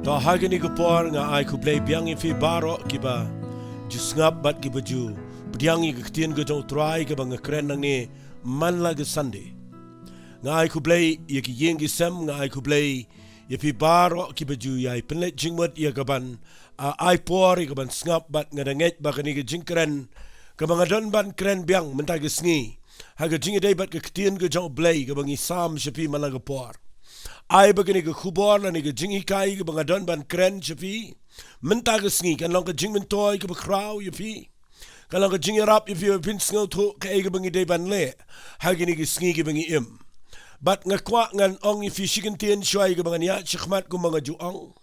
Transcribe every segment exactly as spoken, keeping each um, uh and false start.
To ha kane ka por nga ai khublei biang ïa phi baroh kiba ju sngap bad kiba ju pdiang ïa ka ktien ka jong U Trai kaba nga kren nangne man la ka Sunday. Nga ai khublei ïa ki ïing ki sem, nga ai khublei ïa phi baroh kiba ju ïai pynleit jingmut ïa kaban, ah, ai por ïa kaban sngap bad nga da ngeit ba kane ka jingkren kaba nga don ban kren biang mynta ka sngi ha ka jingïadei bad ka ktien ka jong U Blei kaba ngi sam sha phi man la ka por. Ai ba kane ka khubor lane ka jinghikai kaba nga don ban kren sha phi mynta ka sngi kan long ka jingmyntoi kaba khraw ïa phi. Kan long ka jingïarap ïa phi ba phin sngewthuh kaei kaba ngi dei ban leh ha kine ki sngi kiba ngi im. Bad nga kwah ngan ong ïa phi shi kyntien shuwa ïa kaba ngan ïaid shakhmat kumba nga ju ong.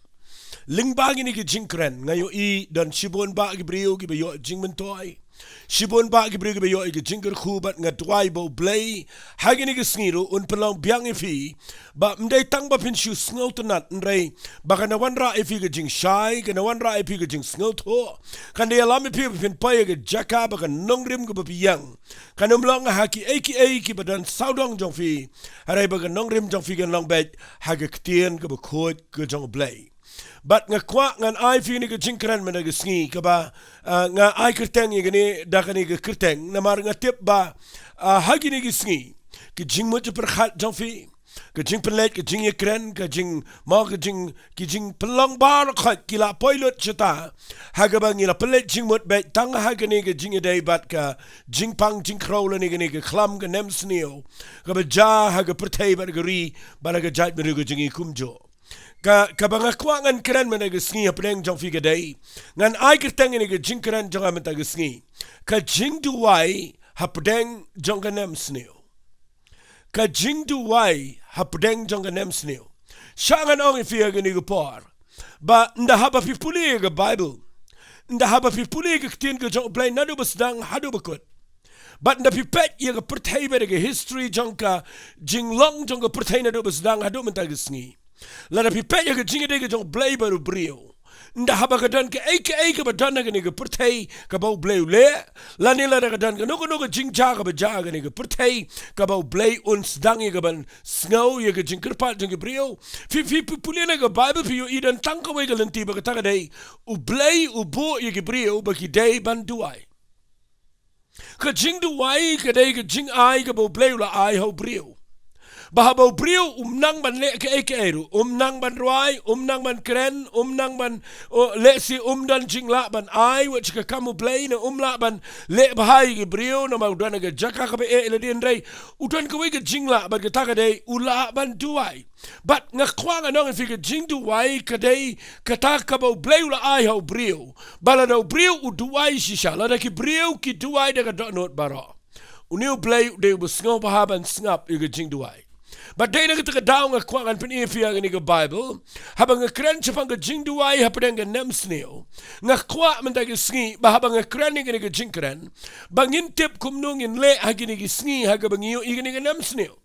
Lyngba kine ki jingkren nga ïohi don shibun bah ki briew kiba ïoh jingmyntoi. Shibun bah ki briew kiba ïoh ïa ki jingkyrkhu bad nga duwai ba U Blei ha kine ki sngi ruh un pynlong biang ïa phi. Ba ym dei tang ba phin shu sngewtynnat hynrei ba kan wanrah ïa phi ka jingshai, kan wanrah ïa phi ka jingsngewthuh. Kan da ïalam ïa phi ba phin poi ïa ka jaka ba ka nongrim kaba phi ïeng kan ym long ha kiei kiei kiba don sawdong jong phi. Hynrei ba ka nongrim jong phi kan long beit ha ka ktien kaba khuid ka jong U Blei. Bad nga kwah ngan ai phi kane ka jingkren mynta ka sngi kaba, ah, nga ai kyrteng ïa kane da kane ka kyrteng namar nga tip ba, ah, ha kine ki sngi ka jingmut jingpyrkhat jong phi, ka jingpynleit, ka jingïakren, ka jing, mo ka jing, ki jingpynlong baroh khoit ki la poi lut shata ha kaba ngi la pynleit jingmut beit tang ha kane ka jingïadei bad ka jingpang jingkhrew lane kane ka khlam ka nemsniew kaba jia ha ka pyrthei bad ka ri bad ha ka jaitbynriew ka jong ngi kumjuh. Ka, kaba nga kwah ngan kren mynta ka sngi hapdeng jong phi ka dei, ngan ai kyrteng ïa kane ka jingkren jong nga mynta ka sngi, ka jingduwai hapdeng jong ka nemsniew. Ka jingduwai hapdeng jong ka nemsniew. Shah ngan ong ïa phi ha kane ka por ba ynda haba phi pule ïa ka Baibl, ynda haba phi pule ïa ka ktien ka jong U Blei naduh ba sdang haduh ba kut, bad ynda phi peit ïa ka pyrthei bad ïa ka history jong ka jinglong jong ka pyrthei naduh ba sdang haduh mynta ka sngi, lada phi peit ïa ka jingïadei ka jong U Blei bad u briew, ynda haba ka don kaei kaei kaba don ha kane ka pyrthei kaba U Blei u leh, lane lada ka don kano kano ka jingjia kaba jia ha kane ka pyrthei kaba U Blei un sdang ïa kaban sngew ïa ka jingkyrpad jong ki briew. Phi, phi, phi pule na ka Baibl phi ïohi don tang kawei ka lynti ba kata ka dei U Blei u buh ïa ki briew ba ki dei ban duwai. Ka jingduwai ka dei ka jingai kaba U Blei u la ai ha u briew. Ba haba u briew um nang ban leh kaei kaei ruh, um nang ban rwai, um nang ban kren, um nang ban, oh, lehse um don jinglah ban ai wat sha ka kam U Blei ne um lah ban leh bha ïa ki briew namar u don ha ka jaka kaba eh ïa lade, hynrei u don kawei ka jinglah bad kata ka dei u lah ban duwai. Bad nga kwah ngan ong ïa phi ka jingduwai ka dei kata kaba U Blei u la ai ha u briew. Ba lada u briew u duwai shisha, lada ki briew ki duwai da ka dohnud baroh, une U Blei u dei uba sngewbha ban sngap ïa ka jingduwai. Bad dei na kata ka daw nga kwah ngan pyni ïa phi ha kane ka Baibl, haba nga kren shaphang ka jingduwai hapdeng ka nemsniew, nga kwah mynta ka sngi ba haba nga kren ïa kane ka jingkren, ba ngin tip kumno ngin leh ha kine ki sngi ha kaba ngi ïohi kane ka nemsniew.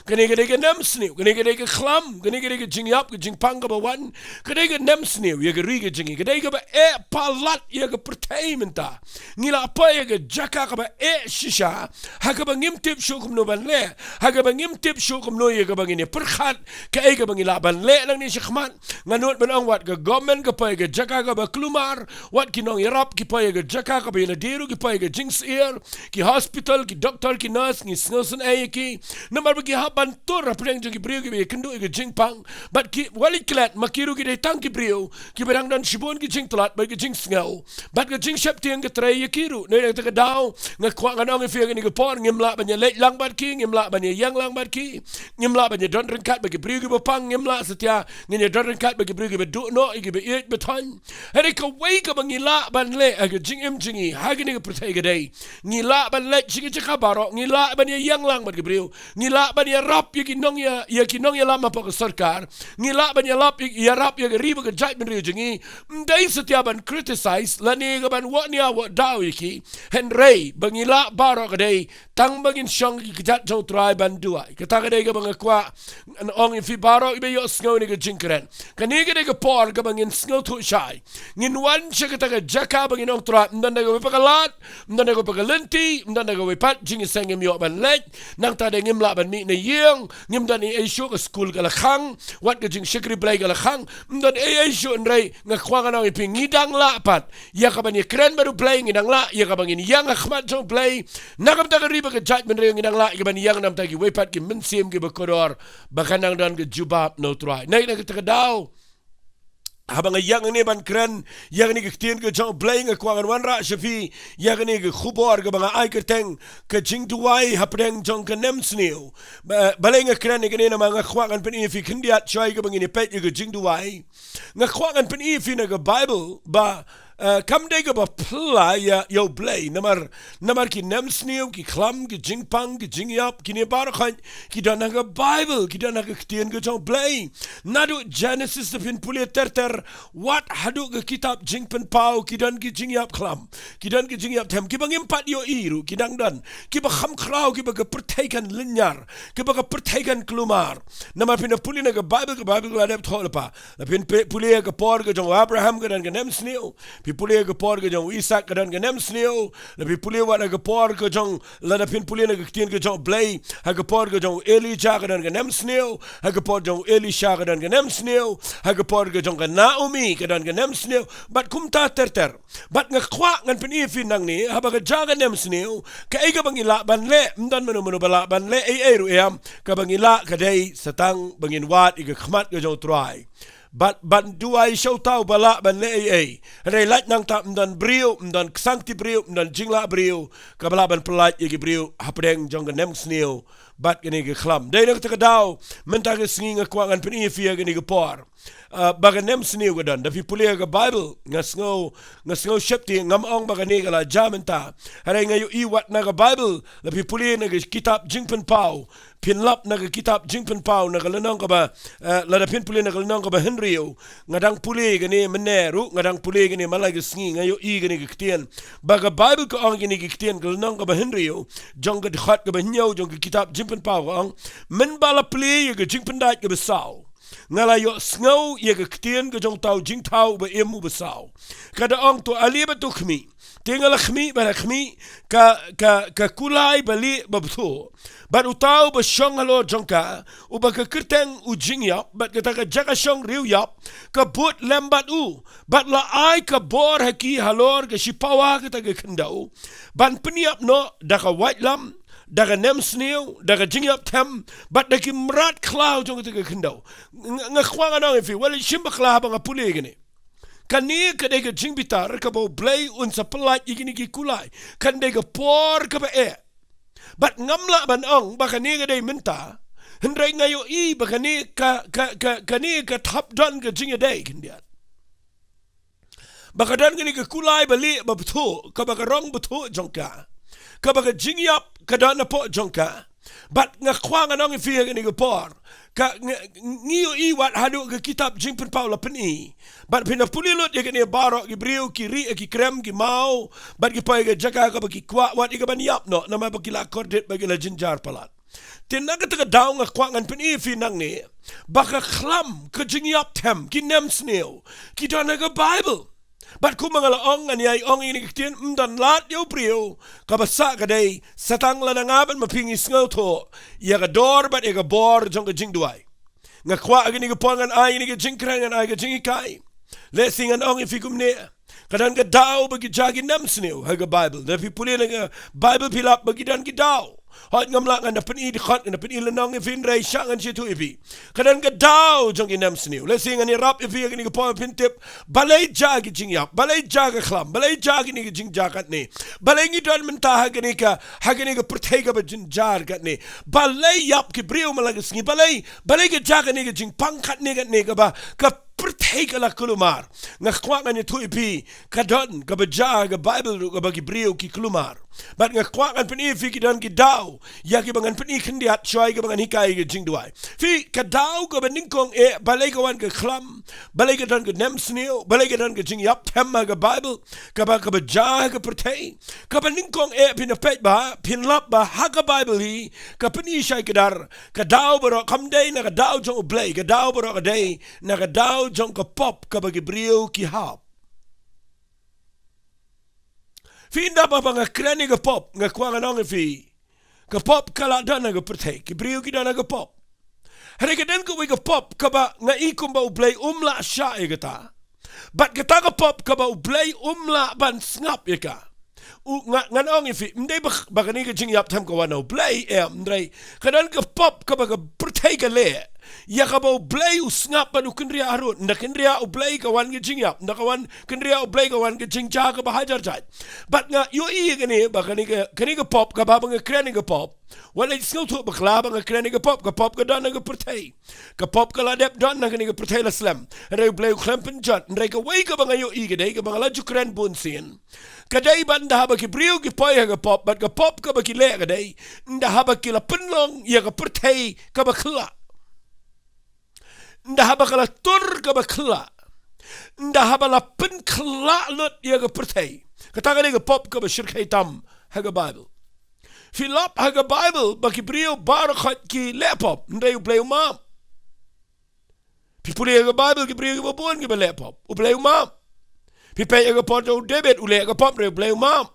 Kane ka dei ka nemsniew, kane ka dei ka khlam, kane ka dei ka jingïap, ka jingpang kaba wan, ka dei ka nemsniew ïa ka ri ka jong ngi, ka dei kaba eh palat ïa ka pyrthei mynta. Ngi la poi ïa ka jaka kaba eh shisha, ha kaba ngim tip shuh kumno ban leh, ha kaba ngim tip shuh kumno ïa kaba ngin ïa pyrkhat kaei kaba ngi lah ban leh nangne shakhmat. Nga nud ban ong wat ka government ka poi ïa ka jaka kaba kulmar, wat ki nongïarap ki poi ïa ka jaka kaba ïalade ruh ki poi ïa ka jingsyier, ki hospital, ki doktor, ki nurse, ngi sngewsynei ïa ki. Namar ba ki hap ban tur hapdeng jong ki briew kiba ïakynduh ïa ka jingpang. Bad ki, wat leit klet, ma ki ruh ki dei tang ki briew kiba dang don shibun ki jingtlot bad ki jingsngew. Bad ka jingsheptieng ka trei ïa ki ruh. Nangta ka daw nga kwah ngan ong ïa phi ha kane ka por, ngim lah ban ïaleit lang bad ki, ngim lah ban ïaïeng lang bad ki, ngim lah ban ïadon ryngkat bad ki briew kiba pang, ngim lah satia ngin ïadon ryngkat bad ki briew kiba duh noh, kiba ïeit ba thon. Hynrei kawei kaba ngi lah ban leh ha ka jingim jong ngi ha kane ka pyrthei ka dei, ngi lah ban leit sha ki jaka baroh, ngi lah ban ïaïeng lang bad ki briew, ngi lah ban ïarap ïa ki nongïa, ïa ki nongïalam hapoh ka sorkar, ngi lah ban ïarap ïa, ïarap ïa ka ri bad ka jaitbynriew jong ngi. Ym dei satia ban criticize lane ka ban wad nia wad daw ïa ki. Hynrei ba ngi lah baroh ka dei tang ba ngin shong ki kjat jong U Trai ban duwai. Kata ka dei kaba nga kwah ngan ong ïa phi baroh iba ïohsngew ïa kane ka jingkren. Kane ka dei ka por kaba ngin sngewthuh shai. Ngin wan sha kata ka jaka ba ngin ong, Trai, ym don da kawei pat ka lad, ym don da kawei pat ka lynti, ym don da kawei pat jingïaseng, ngim ïoh ban leit. Nangta dei ngim lah ban mih na ïing, ngim don ei ei shuh, ka skul ka la khang, wat ka jingshakri Blei ka la khang, ym don ei ei shuh, hynrei nga kwah ngan ong ïa phi ngi dang lah pat ïa ka ban ïakren bad U Blei, ngi dang lah ïa ka ban ngin ïeng ha khmat jong U Blei na ka bynta ka ri bad ka jaitbynriew, ngi dang lah ïa ka ban ïeng na ka bynta kiwei pat ki mynsiem kiba kordor, ba kan nang don ka jubab na U Trai. Na kata ka daw, haba nga ïeng hangne ban kren ïa kane ka ktien ka jong U Blei, nga kwah ngan wanrah sha phi ïa kane ka khubor kaba nga ai kyrteng, ka jingduwai hapdeng jong ka nemsniew. Ba, balei nga kren ïa kane? Namar nga kwah ngan pyni ïa phi khyndiat shuwa ïa kaba ngin ïa peit ïa ka jingduwai. Nga kwah ngan pyni ïa phi na ka Baibl ba, eh, kam dei kaba phylla ïa, ïa U Blei. Namar, namar ki nemsniew, ki khlam, ki jingpang, ki jingïap, kine baroh khoit ki don ha ka Baibl, ki don ha ka ktien ka jong U Blei. Naduh Genesis, lada phin pule ter ter, wat haduh ka kitab Jingpynpaw, ki don ki jingïap khlam, ki don ki jingïap them, kiba ngim pat ïohi ruh, ki dang don, kiba kham khraw, kiba ka pyrthei kan lynñiar, kiba ka pyrthei kan kulmar. Namar phin da pule na ka Baibl, ka Baibl ka la dep thoh lypa. Lada phin pe-, pule ha ka por ka jong u Abraham, ka don ka nemsniew. Phi pule ha ka por ka jong u Isak, ka don ka nemsniew. Lada phi pule wat ha ka por ka jong, lada phin pule na ka ktien ka jong U Blei, ha ka por ka jong u Elijah, ka don ka nemsniew. Ha ka por jong u Elisha, ka don ka nemsniew. Ha ka por ka jong ka Naomi, ka don ka nemsniew. Bad kumta ter ter. Bad nga kwah ngan pyni ïa phi nangne, haba ka jia ka nemsniew, kaei kaba ngi lah ban leh? Ym don mano mano ba lah ban leh ei ei ruh, em. Kaba ngi lah ka dei sa tang ba ngin wad ïa ka khmat ka jong U Trai. Bad ban duwai sha uta uba lah ban leh ei ei. Hynrei lait nangta ym don briew, ym don ksangti briew, ym don jinglah briew kaba lah ban pyllait ïa ki briew hapdeng jong ka nemsniew bad kane ka khlam. Dei na kata ka daw, mynta ka sngi nga kwah ngan pyni ïa phi ïa kane ka por. Ah, ba ka nemsniew ka don. Lada phi pule ha ka Baibl, nga sngew, nga sngew sheptieng, ngam ong ba kane ka la jia mynta. Hynrei nga ïohi wat na ka Baibl, lada phi pule na ka kitab Jingpynpaw, phin lap na ka kitab Jingpynpaw, na ka lynnong kaba, eh, lada phin pule na ka lynnong kaba hynriew, nga dang pule kane mynne ruh, nga dang pule kane man la ka sngi, nga ïohi kane ka ktien. Ba ka Baibl ka ong kane ka ktien, ka lynnong kaba hynriew jong ka dkhot kaba hynñiew jong ka kitab Jingpynpaw ka ong, mynba la plie ïa ka jingpyndait kaba saw, nga la ïohsngew ïa ka ktien ka jong uta u jingthaw uba im uba saw. Ka da ong, to ale bad to khmih. Te nga la khmih bad ha khmih ka, ka, ka kulai balieh babthuh. Bad uta uba shong halor jong ka, uba ka kyrteng u Jingïap, bad kata ka jaka shong riewïap, ka bud lem bad u. Bad la ai ka bor ha ki halor ka shipawa kata ka khyndew, ban pynïap noh da ka waitlam, da ka nemsniew, da ka jingïap them, bad da ki mrad khlaw jong kata ka khyndew. Nga, nga kwah ngan ong ïa phi, wat leit shim bakla haba nga pule kane. Kane ka dei ka jingbitar kaba U Blei un sa pyllait ïa kine ki kulai. Kan dei ka por kaba eh. Bad ngam lah ban ong ba kane ka dei mynta. Hynrei nga ïohi ba kane ka, ka, ka, kane ka thap don ka jingïadei khyndiat. Ba ka don kane ka kulai balieh babthuh, kaba ka rong bthuh jong ka, kaba ka jingïap ka don hapoh jong ka. Bad nga kwah ngan ong ïa phi ha kane ka por, ka, nga, ngi ïohi wat haduh ka kitab Jingpynpaw la pyni. Bad phin da pule lut ïa kane baroh, ki briew ki rieh, ki krem, ki maw, bad ki poi ha ka jaka kaba ki kwah wat ïa ka ban ïap noh, namar ba ki la kordit, ba ki la jynjar palat. Te na kata ka daw nga kwah ngan pyni ïa phi nangne ba ka khlam, ka jingïap them, ki nemsniew, ki don ha ka Baibl. Bad kumba nga la ong, ngan ïai ong ïa kine ki ktien, ym don lad ïa u briew kaba sah ka dei, sa tang lada nga bad ma phi ngi sngewthuh ïa ka dor bad ïa ka bor jong ka jingduwai. Nga kwah ha kine ki por ngan ai kine ki jingkren, ngan ai ka jinghikai. Lehse ngan ong ïa phi kumne. Ka don ka daw ba ki jia ki nemsniew ha ka Baibl. Lada phi pule na ka Baibl phi lap ba ki don ki daw. Hooid, ngam lah ngan da pyni dkhot, ngan da pyni lynnong ïa phi, hynrei shah ngan sa ïathuh ïa phi. Ka don ka daw jong ki nemsniew. Lehse ngan ïarap ïa phi ha kine ki por, phin tip balei jia ki jingïap, balei jia ka khlam, balei jia kine ki jingjia katne. Balei ngi don mynta ha kane ka, ha kane ka pyrthei kaba jynjar katne. Balei ïap ki briew man la ka sngi, balei, balei ka jia kane ka jingpang katne katne kaba ka pyrthei ka la kulmar. Nga kwah ngan ïathuh ïa phi, ka don kaba jia ha ka Baibl ruh kaba ki briew ki kulmar. Bad nga kwah ngan pyni ïa phi, ki don ki daw ïa kiba ngan pyni khyndiat shuwa ïa kaba ngan hikai ïa ka jingduwai. Phi, ka daw kaba nyngkong eh, balei ka wan ka khlam, balei ka don ka nemsniew, balei ka don ka jingïap them ha ka Baibl, kaba, kaba jia ha ka pyrthei. Kaba nyngkong eh, phin da peit ba, phin lap ba ha ka Baibl hi ka pyni shai kdar, ka daw baroh kam dei na ka daw jong U Blei, ka daw baroh ka dei na ka daw jong ka pop kaba ki briew ki hap. Phi, ynda ba, ba nga kren ïa ka pop, nga kwah ngan ong ïa phi, Ka pop ka la don ha ka pyrthei, ki briew ki don ha ka pop. Hynrei ka don kawei ka pop kaba nga i kumba U Blei um lah shah ïa kata. Bad kata ka pop kaba U Blei um lah ban sngap ïa ka. U, nga, ngan ong ïa phi, ym dei ba, ba kane ka jingïap them ka wan na U Blei, em, hynrei ka don ka pop kaba ka pyrthei ka leh. Ïa kaba U Blei u sngap bad u kynriah harud, ynda kynriah U Blei ka wan ka jingïap, ynda ka wan kynriah U Blei ka wan ka jingjia kaba hajar jait. Bad nga ïohi ïa kane, ba kane ka, kane ka pop, kaba ba nga kren ïa ka pop. Wat leit sngewthuh bakla ba nga kren ïa ka pop, ka pop ka don ha ka pyrthei. Ka pop ka la dep don, na kane ka pyrthei la slem. Hynrei U Blei u khlem pynjot, hynrei kawei kaba nga ïohi ka dei, kaba nga la ju kren bun sien. Ka dei ba ynda haba ki briew ki poi ha ka pop, bad ka pop kaba ki leh ka dei, ynda haba ki la pynlong ïa ka pyrthei kaba khyllah. Ynda haba ka la tur kaba khyllah. Ynda haba la pynkhyllah lut ïa ka pyrthei. Kata ka dei ka pop kaba shyrkhei tam ha ka Baibl. Phi lap ha ka Baibl ba ki briew baroh khoit ki leh pop, hynrei U Blei u map. Phi pule ha ka Baibl ki briew kiba bun kiba leh pop, U Blei u map. Phi peit ha ka por jong u David, u leh ka pop, hynrei U Blei u map.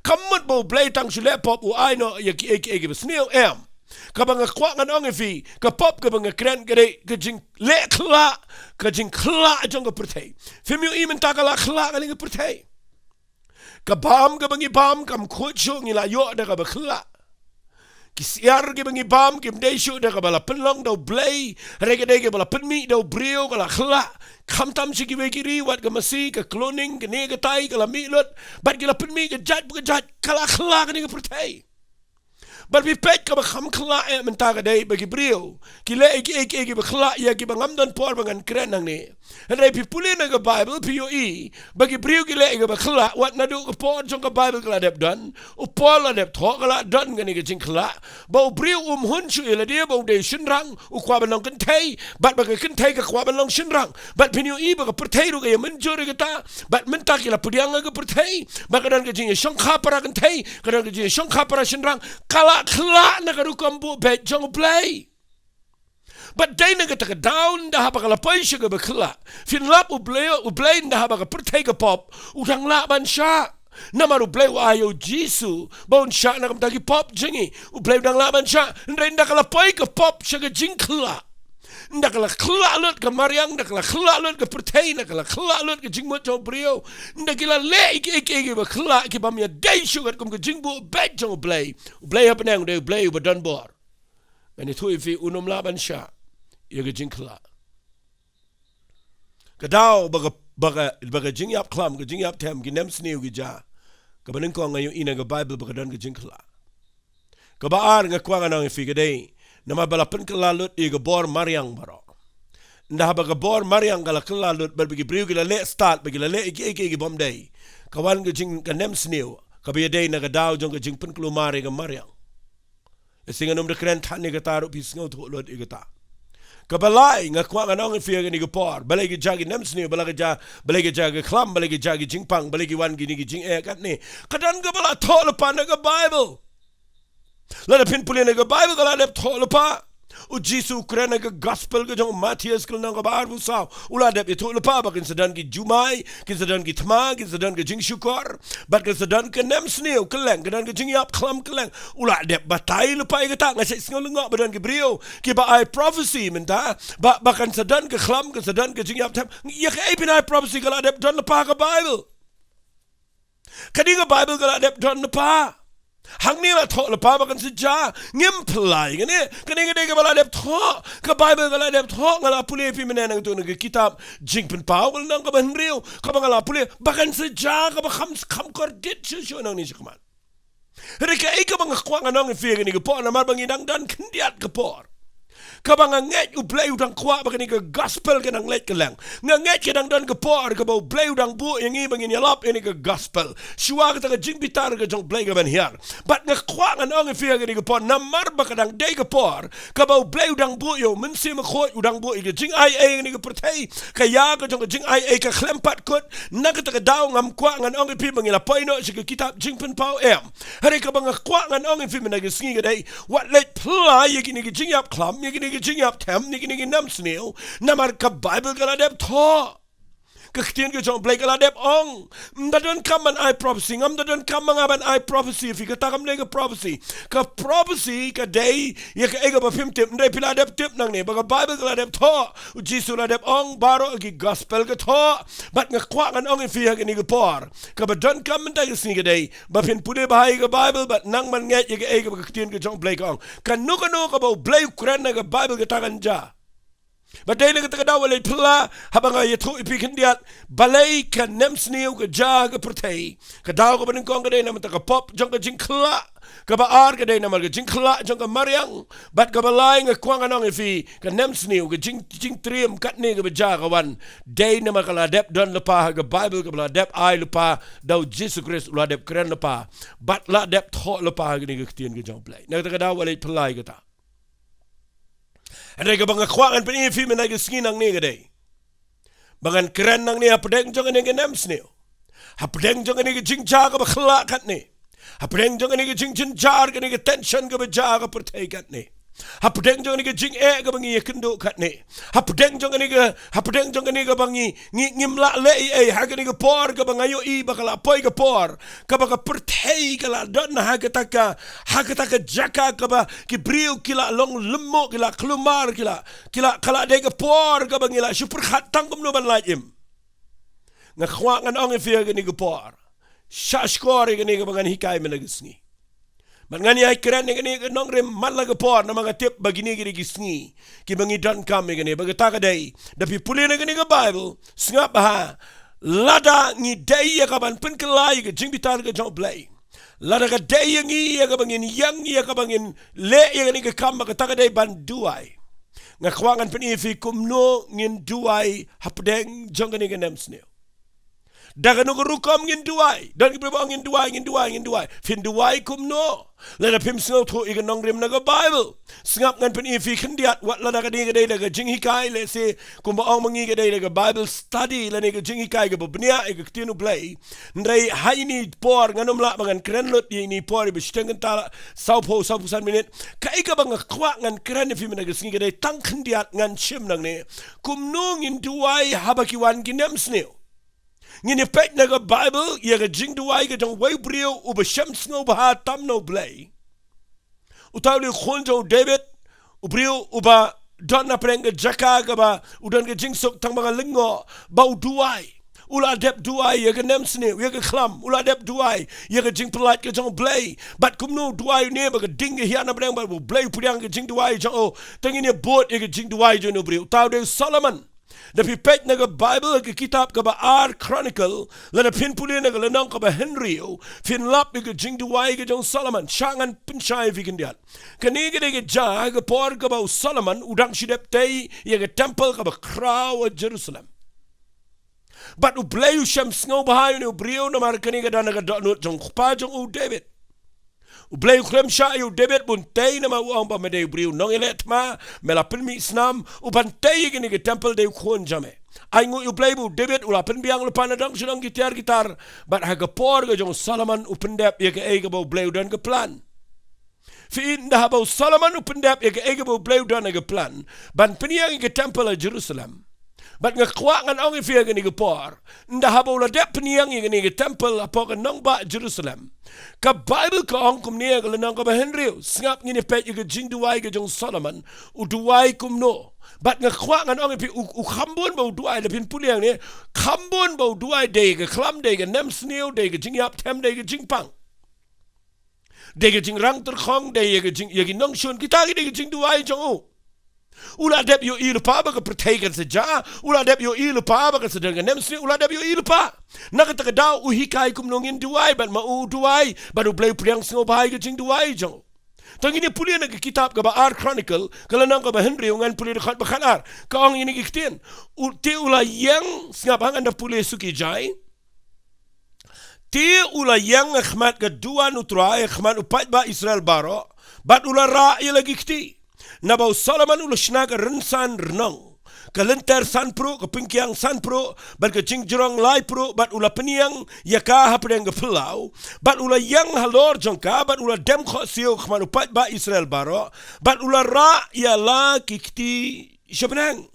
Kam mut ba U Blei tang shu leh pop, u ai noh ïa kiei kiei kiba sniew, em. Kaba nga kwah ngan ong ïa phi, ka pop kaba nga kren ka dei ka jingleh khyllah, ka jingkhyllah jong ka pyrthei. Phim ïohi mynta ka la khyllah kane ka pyrthei? Ka bam kaba ngi bam kam khuid shuh, ngi la ïoh da kaba khyllah. Ki syiar kiba ngi bam kim dei shuh da kaba la pynlong da U Blei, hynrei ka dei kaba la pynmih da u briew, ka la khyllah. Khamtam sha kiwei ki ri, wat ka masi, ka kloning, kane katai, ka la mih lut. Bad ki la pynmih ka jait pa ka jait, ka la khyllah kane ka pyrthei. Bad phi peit kaba kham khyllah eh mynta ka dei ba ki briew ki leh ïa kiei kiei kiba khyllah ïa kiba ngam don por ba ngan kren hangne. Hynrei phi pule na ka Baibl phi ïohi ba ki briew ki leh ïa kiba khyllah, wat naduh ka por jong ka Baibl ka la dep don. U Paul la dep thoh, ka la don kane ka jingkhyllah. Ba u briew um hun shuh ïa lade ba u dei shynrang, u kwah ban long kynthei, bad ba ka kynthei ka kwah ban long shynrang. Bad phin ïohi ba ka pyrthei ruh ka ïa mynjur ïa kata. Bad mynta ki la pdiang ha ka pyrthei ba ka don ka jingïashongkha para kynthei, ka don ka jingïashongkha para shynrang. Ka la khyllah na ka rukom buh beit jong U Blei. Bad dei na kata ka daw ynda haba ka la poi sha kaba khyllah, phin lap U Blei, U Blei ynda haba ka pyrthei ka pop, u dang lah ban shah. Namar U Blei u ai ïa U Jisu ba un shah na ka bynta ki pop jong ngi. U Blei u dang lah ban shah. Hynrei ynda ka la poi ka pop sha ka jingkhyllah, ynda ka la khyllah lut ka mariang, ynda ka la khyllah lut ka pyrthei, ynda ka la khyllah lut ka jingmut jong u briew, ynda ki la leh ïa kiei kiei kiba khyllah, ki bym ïadei shuh katkum ka jingbuh beit jong U Blei. U Blei ha bneng u dei U Blei uba don bor. Ngan ïathuh ïa phi, un ym lah ban shah ïa ka jingkhyllah. Ka daw ba ka, ba ka, ba ka jingïap khlam, ka jingïap them, ki nemsniew ki jia, kaba nyngkong nga ïohi na ka Baibl ba ka don ka jingkhyllah. Kaba ar nga kwah ngan ong ïa phi ka dei namar ba la pynkylla lut ïa ka bor mariang baroh. Ynda haba ka bor mariang ka la kylla lut bad ba ki briew ki la leh stad, ba ki la leh ïa kiei kiei ki bym dei, ka wan ka jing, ka nemsniew kaba ïadei na ka daw jong ka jingpynkulmar ïa ka mariang. Lehse ngan ym da kren than ïa kata ruh, phi sngewthuh lut ïa kata. Kaba lai nga kwah ngan ong ïa phi ha kane ka por, balei ka jia ki nemsniew, balei ka jia, balei ka jia ka khlam, balei ka jia ki jingpang, balei ki wan kine ki jingeh katne. Ka don kaba la thoh lypa na ka Baibl. Lada phin pule na ka Baibl ka la dep thoh lypa. U Jisu u kren ha ka Gospel ka jong u Mathaios ka lynnong kaba arphew saw, u la dep ïathuh lypa ba kin sa don ki jumai, kin sa don ki thma, kin sa don ka jingshukor, bad kin sa don ka nemsniew kylleng, ka don ka jingïap khlam kylleng. U la dep batai lypa ïa kata. Nga shait sngew lyngngoh ba don ki briew kiba ai prophecy mynta ba, ba kan sa don ka khlam, kan sa don ka jingïap them. Ïa kaei phin ai prophecy, ka la dep don lypa ha ka Baibl. Kane ka Baibl ka la dep don lypa. Hangne la thoh lypa ba kan sa jia. Ngim pynlait kane. Kane ka dei kaba la dep thoh. Ka Baibl ka la dep thoh. Nga la pule ïa phi mynne nangtu na ka kitab Jingpynpaw ka lynnong kaba hynriew, kaba nga la pule ba kan sa jia, kaba kham, kham kordit shuh shuh nangne shakhmat. Hynrei kaei kaba nga kwah ngan ong ïa phi ha kane ka por, namar ba ngi dang don khyndiat ka por kaba nga ngeit U Blei u dang kwah ba kane ka Gospel kan nang leit kylleng. Nga ngeit ka dang don ka por kaba U Blei u dang buh ïa ngi ba ngin ïalap ïa kane ka Gospel shuwa kata ka jingbitar ka jong U Blei ka ban hiar. Bad nga kwah ngan ong ïa phi ha kane ka por, namar ba ka dang dei ka por kaba U Blei u dang buh ïa U Mynsiem Bakhuid, u dang buh ïa ka jingaiei ha kane ka pyrthei. Ka ïa ka jong ka jingaiei ka khlem pat kut. Na kata ka daw ngam kwah ngan ong ïa phi ba ngi la poi noh sha ka kitab Jingpynpaw, em. Hynrei kaba nga kwah ngan ong ïa phi mynta ka sngi ka dei, wat leit pynlait ïa kine ki jingïap khlam, ïa kine ki jingïap them, ïa kine ki nemsniew. Namar ka Baibl ka la dep thoh. Ka ktien ka jong U Blei ka la dep ong, ym da donkam ban ai prophecy, ngam da donkam ma nga ban ai prophecy ïa phi, kata kam dei ka prophecy. Ka prophecy ka dei ïa kaei kaba phim tip, hynrei phi la dep tip nangne ba ka Bible ka la dep thoh, U Jisu la dep ong, baroh ki gospel ka thoh. Bad nga kwah ngan ong ïa phi ha kane ka por, kaba donkam mynta ka sngi ka dei ba phin pule bha ïa ka Bible bad nang ban ngeit ïa kaei kaba ka ktien ka jong U Blei ka ong. Kano kano kaba U Blei u kren na ka Bible kata kan jia. Ba dei na kata ka daw, wat leit phylla, haba nga ïathuh ïa phi khyndiat balei ka nemsniew ka jia ha ka pyrthei. Ka daw kaba nyngkong ka dei namar ka pop jong ka jingkhlad. Kaba ar ka dei namar ka jingkhlad jong ka mariang. Bad kaba lai nga kwah ngan ong ïa phi, ka nemsniew, ka jing, jingtriem katne kaba jia ka wan, dei namar ka la dep don lypa ha ka Bible, kaba la dep ai lypa da U Jisu Khrist, u la dep kren lypa. Bad la dep thoh lypa ha kane ka ktien ka jong U Blei. Na kata ka daw, wat leit phylla ïa kata. Hynrei kaba nga kwah ngan pyni ïa phi mynta ka sngi nangne ka dei ba ngan kren nangne hapdeng jong kane ka nemsniew, hapdeng jong kane ka jingjia kaba khlad katne, hapdeng jong kane ka jingjynjar, kane ka tension kaba jia ha ka pyrthei katne, hapdeng jong kane ka jingeh kaba ngi ïakynduh katne, hapdeng jong kane ka, hapdeng jong kane kaba ngi, ngi, ngim lah leh ei ei ha kane ka por kaba nga ïohi ba ka la poi ka por kaba ka pyrthei ka la don ha kata ka, ha kata ka jaka kaba ki briew ki la long lymmuh, ki la khlumar, ki la, ki la, ka la dei ka por kaba ngi la shu pyrkhat tang kumno ban lait im. Nga kwah ngan ong ïa phi ha kane ka por, shah shkor ïa kane kaba ngan hikai mynta ka sngi. Bad ngan ïai kren ïa kane ka nongrim man la ka por, namar nga tip ba kine ki dei ki sngi kiba ngi donkam ïa kane. Bad kata ka dei, da phi pule na kane ka Bible, sngap bha, lada ngi dei ïa ka ban pynkylla ïa ka jingbitar ka jong U Blei, lada ka dei ïa ngi ïa kaba ngin ïeng, ïa kaba ngin leh ïa kane ka kam, ba kata ka dei ban duwai. Nga kwah ngan pyni ïa phi kumno ngin duwai hapdeng jong kane ka nemsniew. Da kano ka rukom ngin duwai? Don ki briew ba ong ngin duwai, ngin duwai, ngin duwai. Phin duwai kumno lada phim sngewthuh ïa ka nongrim na ka Bible? Sngap, ngan pyni ïa phi khyndiat, wat lada ka dei, ka dei da ka jinghikai, lehse kumba ong ma ngi ka dei da ka Bible study lane ka jinghikai kaba bniah ïa ka ktien U Blei. Hynrei ha ine i por ngan ym lah ba ngan kren lut ïa ine i por iba shiteng kynta la sawphew, sawphew san minit. Kaei kaba nga kwah ngan kren ïa phi mynta ka sngi ka dei tang khyndiat ngan shim nangne, kumno ngin duwai haba ki wan ki nemsniew. Ngin ïa peit na ka Bible ïa ka jingduwai ka jong uwei u briew uba shem sngewbha tam na U Blei. Uta u dei u khun jong u David, u briew uba don hapdeng ka jaka kaba u don ka jingsuk tang ba nga lyngngoh ba u duwai. U la dep duwai ïa ka nemsniew, ïa ka khlam, u la dep duwai ïa ka jingpyllait ka jong U Blei. Bad kumno u duwai une ba ka ding ka hiar napdeng, bad U Blei u pdiang ka jingduwai jong u. Te ngin ïa bud ïa ka jingduwai jong une u briew. Uta u dei u Solomon. Da phi peit na ka Bible, ka kitab kaba ar Chronicle, lada phin pule na ka lynnong kaba hynriew, phin lap ïa ka jingduwai ka jong u Solomon. Shah ngan pynshai ïa phi khyndiat. Kane ka dei ka jia ha ka por kaba u Solomon u dang shu dep tei ïa ka temple kaba khraw ha Jerusalem. Bad U Blei u shem sngewbha ïa une u briew namar kane ka don ha ka dohnud jong u kpa jong u David. U Blei u khlem shah ïa u David ban tei namar u ong ba me dei u briew nongïaleh thma, me la pynmih snam, u ban tei ïa kane ka temple dei u khun jong me. Ai nguh ïa U Blei ba u David u la pynbiang lypa na dong sha dong, ki tiar ki tar, bad ha ka por ka jong u Solomon u pyndep ïa kaei kaba U Blei u don ka plan. Phi ïohi, ynda haba u Solomon u pyndep ïa kaei kaba U Blei u don ha ka plan ban pynïeng ïa ka temple ha Jerusalem. Bad nga kwah ngan ong ïa phi ha kane ka por, ynda haba u la dep pynïeng ïa kane ka temple hapoh ka nongbah Jerusalem, ka Bible ka ong kumne ha ka lynnong kaba hynriew, sngap, ngin ïa peit ïa ka jingduwai ka jong u Solomon, u duwai kumno. Bad nga kwah ngan ong ïa phi, u, u kham bun ba u duwai, lada phin pule hangne, kham bun ba u duwai, dei ka khlam, dei ka nemsniew, dei ka jingïap them, dei ka jingpang. Dei ka jingrang tyrkhong, dei ïa ka jing, ïa ki nongshun, kita ki dei ka jingduwai jong u. U la dep ïohi lypa ba ka pyrthei kan sa jia, u la dep ïohi lypa ba kan sa don ka nemsniew, u la dep ïohi lypa. Na kata ka daw u hikai kumno ngin duwai, bad ma u duwai, bad U Blei u pdiang sngewbha ïa ka jingduwai jong u. Te ngin ïa pule na ka kitab kaba ar Chronicle, ka lynnong kaba hynriew, ngan pule dkhot ba khatar. Ka ong ïa kine ki ktien. U, te u la ïeng, sngap, hangne ngan da pule suki jai. Te u la ïeng ha khmat ka duwan U Trai, ha khmat u paidbah Israel baroh, bad u la rah ïa la ki kti. Naba u Solomon u la shna ka rynsan rnong, ka lynter sanpruh, ka pyngkiang sanpruh, bad ka jingjrong laipruh, bad u la pynïeng ïa ka hapdeng ka phyllaw, bad u la ïeng halor jong ka, bad u la dem khohsiew ha khmat u paidbah Israel baroh, bad u la rah ïa la ki kti sha bneng.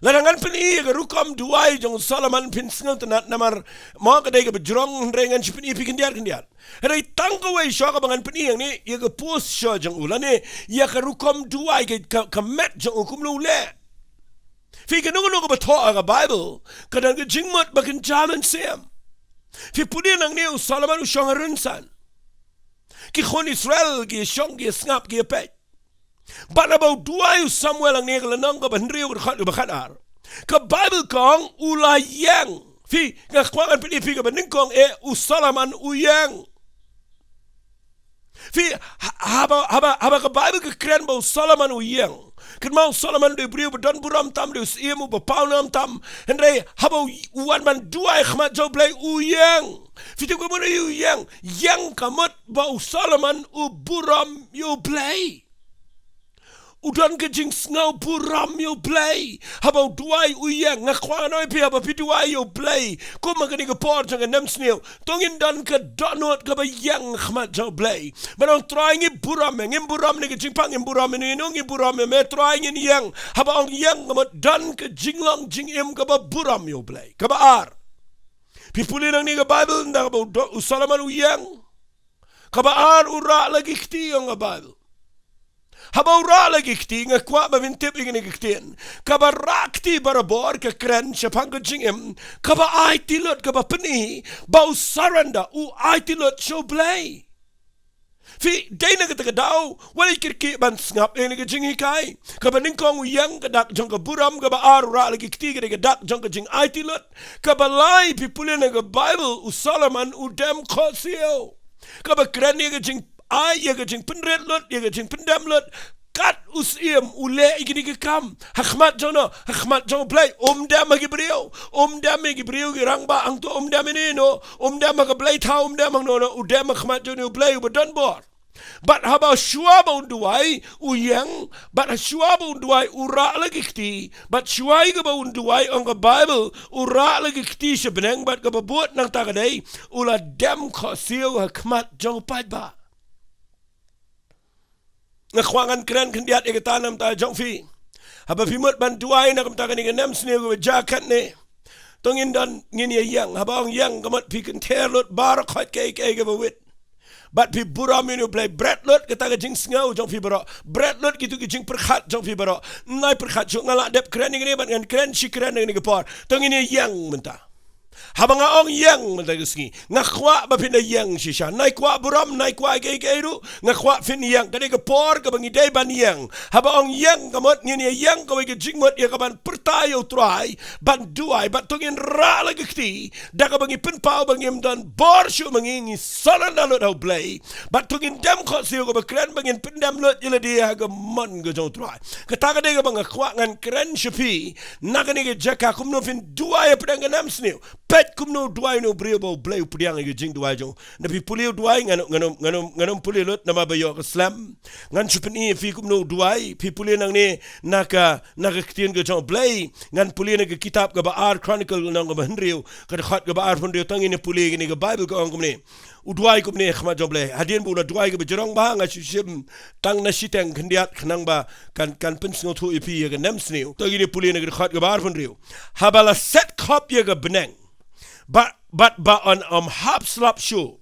Lada ngan pyni ïa ka rukom duwai jong u Solomon phin sngewtynnat namar mo ka dei kaba jrong, hynrei ngan shu pyni ïa phi khyndiat khyndiat. Hynrei tang kawei shuh kaba ngan pyni hangne ïa ka posture jong u lane ïa ka rukom duwai ka, ka, ka met jong u kumno u leh. Phi, kano kano kaba thoh ha ka Bible ka don ka jingmut ba kynja mynsiem. Phi pule nangne u Solomon u shong ha rynsan. Ki khun Israel ki shong ki sngap ki peit. Bad haba u duwai u Samuel hangne ka lynnong kaba hynriew ka dkhot kaba khatar, ka Bible ka ong u la ïeng. Phi, nga kwah ngan pyni ïa phi kaba nyngkong eh u Solomon u ïeng. Phi, ha-, haba, haba, haba ka Bible ka kren ba u Solomon u ïeng, kynmaw u Solomon u dei u briew ba don burom tam, u dei u syiem uba pawnam tam. Hynrei haba u, u wan ban duwai ha khmat jong u Blei u ïeng. Phi tip kumno u ïeng? Ïeng ka mut ba u Solomon u burom ïa u Blei. U don ka jingsngew burom ïa u Blei. Haba u duwai u ïeng. Nga kwah ngan ong ïa phi, haba phi duwai ïa u Blei kum ha kane ka por jong ka nemsniew, to ngin don ka dohnud kaba ïeng ha khmat jong u Blei. Ban ong Trai ngi burom ïa, ngim burom na ka jingpang, ngim burom ïano ïano, ngi burom ïa me Trai, ngin ïeng. Haba ong ïeng ka mut don ka jinglong jingim kaba burom ïa u Blei. Kaba ar, phi pule nangne ka Bible, ynda kaba u do-, u Solomon u ïeng, kaba ar u rah la ki kti, ong ka Bible. Haba u rah la ki kti, nga kwah ba phin tip ïa kane ka ktien. Kaba rah kti barabor ka kren shaphang ka jingim kaba aiti lut, kaba pyni ba u surrender, u aiti lut sha u Blei. Phi, dei na kata ka daw wat leit kyrkieh ban sngap ïa kane ka jinghikai. Kaba nyngkong u ïeng, ka dak jong ka burom. Kaba ar u rah la ki kti, ka dei ka dak jong ka jingaiti lut. Kaba lai, phi pule na ka Bible, u Solomon u dem khohsiew. Kaba kren ïa ka jingai, ïa ka jingpynrit lut, ïa ka jingpyndem lut. Kat u syiem u leh ïa kine ki kam ha khmat jong no, ha khmat jong u Blei. Um dem ha ki briew, um dem ha ki briew ki rangbah hangto, um dem ïano ïano, um dem ha ka blei thaw, um dem hangno hangno, u dem ha khmat jong une u Blei uba don bor. Bad haba shuwa ba un duwai u ïeng, bad shuwa ba un duwai u rah la ki kti, bad shuwa ïa kaba un duwai, ong ka Bible, u rah la ki kti sha bneng, bad kaba bud nangta ka dei u la dem khohsiew ha khmat jong u paidbah. Nga kwah ngan kren khyndiat ïa kata na ka bynta jong phi. Haba phi mut ban duwai na ka bynta kane ka nemsniew kaba jia katne, to ngin don, ngin ïa ïeng. Haba ong ïeng ka mut phi kynther lut baroh khoit kaei kaei kaba wit. Bad phi burom ïa une u Blei, bret lut kata ka jingsngew jong phi baroh, bret lut kito ki jingpyrkhat jong phi baroh. Ym nai pyrkhat shuh, nga lah dep kren ïa kane bad ngan kren shi kren ïa kane ka por. To ngin ïa ïeng mynta. Haba nga ong ïeng mynta ka sngi, nga kwah ba phin da ïeng shisha. Nai kwah burom, nai kwah kaei kaei ruh, nga kwah phin ïeng. Ka dei ka por kaba ngi dei ban ïeng. Haba ong ïeng ka mut ngin ïa ïeng kawei ka jingmut ïa kaban pyrta ïa u Trai, ban duwai, bad to ngin rah la ki kti da kaba ngi pynpaw ba ngim don bor shuh ma ngi, ngi surrender lut ha u Blei. Bad to ngin dem khohsiew, kaba kren ba ngin pyndem lut ïa lade ha ka mon ka jong u Trai. Kata ka dei kaba nga kwah ngan kren sha phi na kane ka jaka, kumno phin duwai hapdeng ka nemsniew. Peit kumno u duwai une u briew ba u Blei u pdiang ïa ka jingduwai jong u. Nda phi pule u duwai, ngan, ngan, ngan, ngan ym pule lut namar ba ïoh ka slem. Ngan shu pyni ïa phi kumno u duwai. Phi pule nangne na ka, na ka ktien ka jong u Blei. Ngan pule na ka kitab kaba ar Chronicle, lynnong kaba hynriew, ka dkhot kaba arphew hynriew. To ngin ïa pule kane, ka Bible ka ong kumne. U duwai kumne ha khmat jong u Blei. Hadien ba u la duwai kaba jrong bha, nga shu shim tang na shiteng khyndiat khnang ba kan, kan pynsngewthuh ïa phi ïa ka nemsniew. To ngin ïa pule na ka dkhot kaba arphew hynriew. Haba la set khop ïa ka bneng, bad, bad ba yn ym hap slap shuh,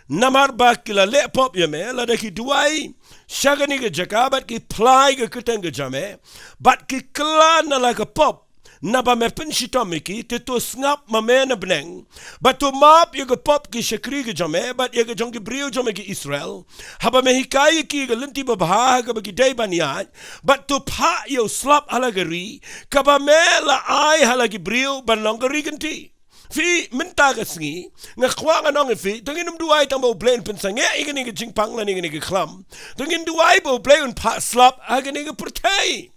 namar ba ki la leh pop ïa me, lada ki duwai sha kane ka jaka bad ki phla ïa ka kyrteng ka jong me, bad ki kylla na la ka pop, naba me pynshitom ïa ki, te to sngap ma me na bneng, bad to map ïa ka pop ki shakri ki jong me bad ïa ka jong ki briew jong me ki Israel, haba me hikai ïa ki ïa ka lynti babha ha kaba ki dei ban ïaid, bad to phah ïa u slap ha la ka ri kaba me la ai ha la ki briew ban long ka ri kynti. Phi, mynta ka sngi nga kwah ngan ong ïa phi, to ngin ym duwai tang ba u Blei un pynsangeh ïa kane ka jingpang lane ïa kane ka khlam. To ngin duwai ba u Blei un phah slap ha kane ka pyrthei.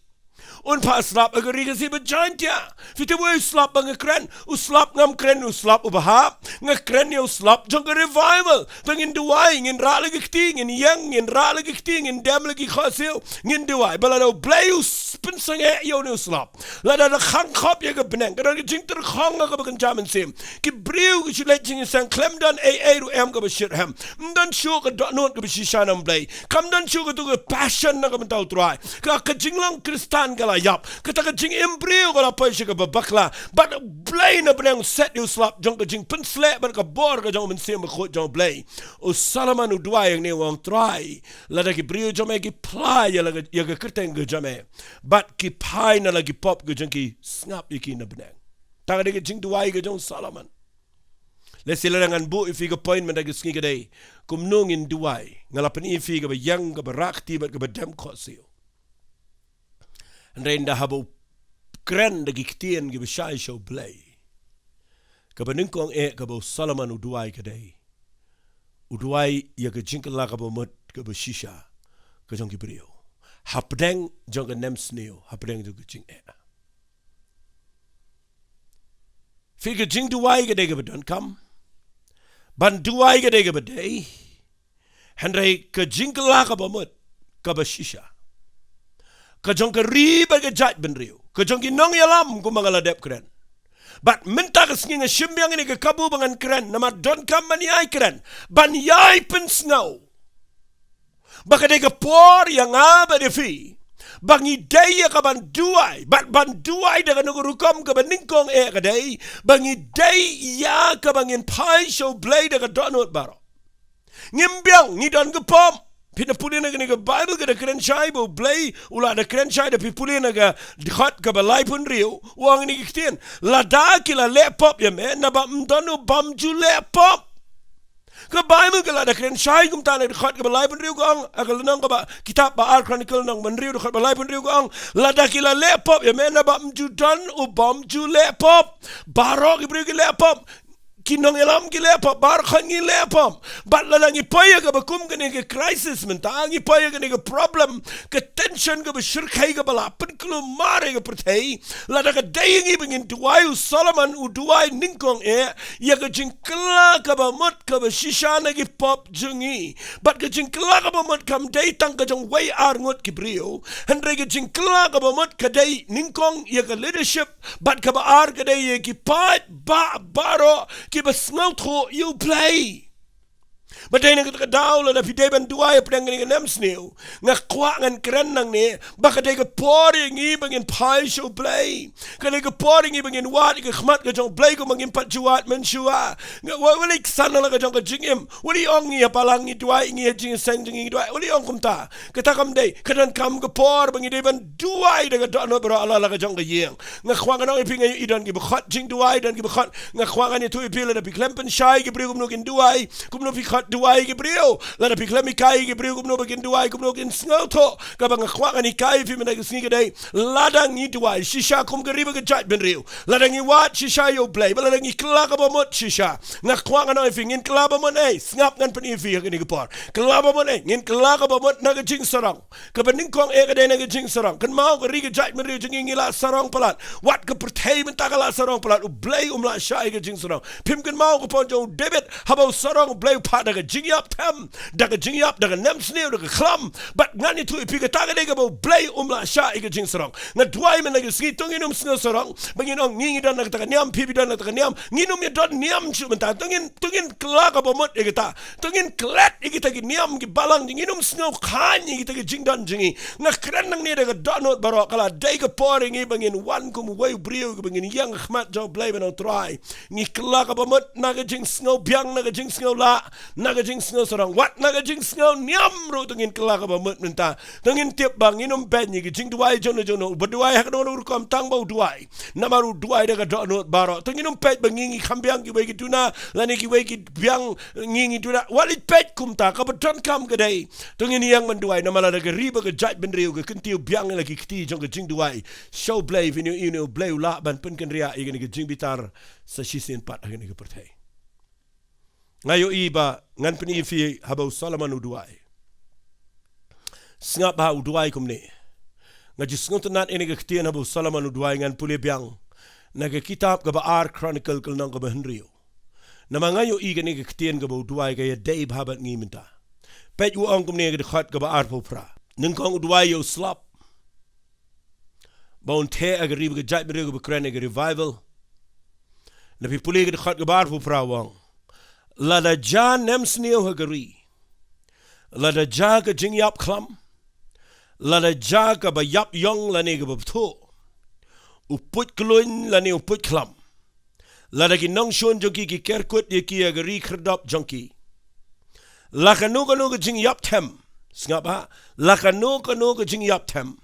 Un phah slap ha ka ri Khasi ba Jaintia. Phi tip uei u slap ba nga kren? U slap ngam kren u slap uba hap. Nga kren ïa u slap jong ka revival. To ngin duwai, ngin rah la ki kti, ngin ïeng, ngin rah la ki kti, ngin dem la ki khohsiew, ngin duwai ba lada u Blei u s-, pynsangeh ïa une u slap, lada la khang khop ïa ka bneng, ka don ka jingtyrkhong ha kaba kynja mynsiem. Ki briew ki shu leit jingïaseng khlem don ei ei ruh em kaba shyrkhei. Ym don shuh ka dohnud kaba shisha na u Blei. Kam don shuh katu ka passion na ka bynta u Trai. Ka, ka jinglong Khristan ka la ïap. Kata ka jingim briew ka la poi sha kaba bakla. Bad Blei na bneng set ïa u slap jong ka jingpynsleh bad ka bor ka jong u Mynsiem Bakhuid jong Blei. U Solomon u duwai ïa une u ong Trai. Lada ki briew jong me ki phla ïa la ka, ïa ka kyrteng ka jong me. Bad ki phai na la ki pop ka jong ki, sngap ïa ki na bneng. Ta ka dei ka jingduwai ka jong u Solomon. Lehse lada ngan buh ïa phi ka point mynta ka sngi ka dei, kumno ngin duwai? Nga la pyni ïa phi kaba ïeng, kaba rah kti bad kaba dem khohsiew. Hynrei ynda haba u kren da ki ktien kiba shai sha u Blei, kaba nyngkong eh kaba u Solomon u duwai ka dei, u duwai ïa ka jingkylla kaba mut kaba shisha ka jong ki briew, hapdeng jong ka nemsniew, hapdeng jong ka jingeh. Phi, ka jingduwai ka dei kaba donkam. Ban duwai ka dei kaba dei. Hynrei ka jingkylla kaba mut kaba shisha, ka jong ka ri bad ka jaitbynriew, ka jong ki nongïalam, kumba nga la dep kren. Bad mynta ka sngi nga shim biang ïa kane ka kabu ba ngan kren, namar donkam ban ïai kren, ban ïai pynsngew ba ka dei ka por ïa nga bad ïa phi ba ngi dei ïa ka ban duwai, bad ban duwai da kano ka rukom, kaba nyngkong eh ka dei ba ngi dei ïa kaba ngin phai sha u Blei da ka dohnud baroh. Ngim biang, ngi don ka pop. Phi na pule na kane ka Baibl ka da kren shai ba u Blei u la da kren shai, da phi pule na ka dkhot kaba laiphew hynriew, u ong ïa kine ki ktien: Lada ki la leh pop ïa me, naba ym don u bym ju leh pop. Ka Baibl ka la da kren shai kumta na ka dkhot kaba laiphew hynriew, ka ong, ha ka lynnong kaba, kitab ba ar Chronicle lynnong ba hynriew, dkhot ba laiphew hynriew, ka ong: Lada ki la leh pop ïa me, naba ym ju don u bym ju leh pop. Baroh ki briew ki leh pop. Ki nongïalam ki leh pop, baroh ngi leh pop. Bad lada ngi poi ïa kaba kum kane ka crisis mynta, ngi poi ïa kane ka problem, ka tension kaba shyrkhei kaba la pynkulmar ïa ka pyrthei, lada ka dei ïa ngi ba ngin duwai, u Solomon u duwai nyngkong eh ïa ka jingkylla kaba mut kaba shisha na ki pop jong ngi. Bad ka jingkylla kaba mut kam dei tang ka jong wei ar ngut ki briew, hynrei ka jingkylla kaba mut ka dei nyngkong ïa ka leadership, bad kaba ar ka dei ïa ki paidbah baroh kiba sngewthuh ïa u Blei. Bad dei na kata ka daw, lada phi dei ban duwai hapdeng kane ka nemsniew, nga kwah ngan kren nangne ba ka dei ka por ïa ngi ba ngin phai sha u Blei. Ka dei ka por ïa ngi ba ngin wad ïa ka khmat ka jong u Blei kumba ngim pat ju wad mynshuwa. Nga, wat leit san na la ka jong ka jingim. Wat leit ong ngi ïa balang, ngi duwai, ngi ïa jingseng jong ngi, ngi duwai. Wat leit ong kumta. Kata kam dei, ka donkam ka por ba ngi dei ban duwai da ka dohnud baroh ha la ka jong ka ïing. Nga kwah ngan ong ïa phi, nga ïohi don kiba khot jingduwai, don kiba khot. Nga kwah ngan ïathuh ïa phi, lada phi khlem pynshai ki briew kumno kin duwai, kumno phi khot duwai ki briew. Lada phi khlem hikai ki briew kumno ba kin duwai, kumno kin sngewthuh. Kaba nga kwah ngan hikai ïa phi mynta ka sngi ka dei, lada ngi duwai shisha kum ka ri bad ka jaitbynriew, lada ngi wad shisha ïa u Blei, bad lada ngi kylla kaba mut shisha, nga kwah ngan ong ïa phi, ngin kylla ba mut, eh, sngap, ngan pyni ïa phi ha kane ka por. Kylla ba mut, eh, ngin kylla kaba mut na ka jingsarong. Kaba nyngkong eh ka dei na ka jingsarong. Kynmaw, ka ri ka jaitbynriew jong ngi ngi la sarong palat. Wat ka pyrthei mynta ka la sarong palat, u Blei um lah shah ïa ka jingsarong. Phim kynmaw ka por jong u David, haba u sarong, u Blei u phah da ka jingïap them, da ka jingïap, da ka nemsniew, da ka khlam. Bad ngan ïathuh ïa phi, kata ka dei kaba u Blei um lah shah ïa ka jingsarong. Nga duwai mynta ka sngi, to ngin ym sngew sarong ba ngin ong ngi ngi don na kata ka niam, phi phi don na kata ka niam. Ngin ym ïa don niam shuh mynta. To ngin, to ngin kylla kaba mut ïa kata. To ngin klet ïa kita ki niam ki balang jong ngi, ngin ym sngew khlaiñ ïa kita ki jingdon jong ngi. Nga kren nangne da ka dohnud baroh, ka la dei ka por ïa ngi ba ngin wan kum uwei u briew, ba ngin ïeng ha khmat jong u Blei ban ong Trai, ngi kylla kaba mut na ka jingsngew biang, na ka jingsngew lah, na ka jingsngew sarong, wat na ka jingsngew niam ruh to ngin kylla kaba mut mynta. To ngin tip ba ngin ym beiñ ïa ka jingduwai jong no jong no, uba duwai ha kano kano ka rukom tang ba u duwai. Namar u duwai da ka dohnud baroh. To ngin ym peit ba ngi ngi kham biang kiwei ki duna, lane kiwei ki biang ngi ngi duna. Wat leit peit kumta, kaba donkam ka dei, to ngin ïeng ban duwai, namar lada ka ri bad ka jaitbynriew ka kyntiew biang ïa la ki kti jong ka jingduwai sha u Blei, phin ïohi une u Blei u lah ban pynkynriah ïa kane ka jingbitar sa shisien pat ha kane ka pyrthei. Nga ïohi ba ngan pyni ïa phi haba u Solomon u duwai. Sngap ha u duwai kumne. Nga ju sngewtynnat ïa kane ka ktien haba u Solomon u duwai, ngan pule biang na ka kitab kaba ar Chronicle ka lynnong kaba hynriew. Namar nga ïohi kane ka ktien kaba u duwai ka ïadei bha bad ngi mynta. Peit u ong kumne ha ka dkhot kaba arphew phra. Nyngkong u duwai ïa u slap ba un theh ha ka ri bad ka jaitbynriew kaba kren ïa ka revival. Lada phi pule ka dkhot kaba arphew phra u ong: Lada jia nemsniew ha ka ri, lada jia ka jingïap khlam, Lada jaka ba ïap ïong lane kaba bthuh, u put klun lane u put khlam, lada ki nongshun jong ki ki kerkut ïa ki ïa ka ri khyrdop jong ki, la kano kano ka jingïap them, sngap ha, la kano kano ka jingïap them,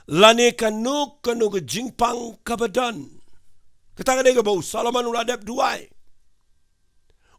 lane kano kano ka jingpang kaba don, kata ka dei kaba u Solomon u la dep duwai.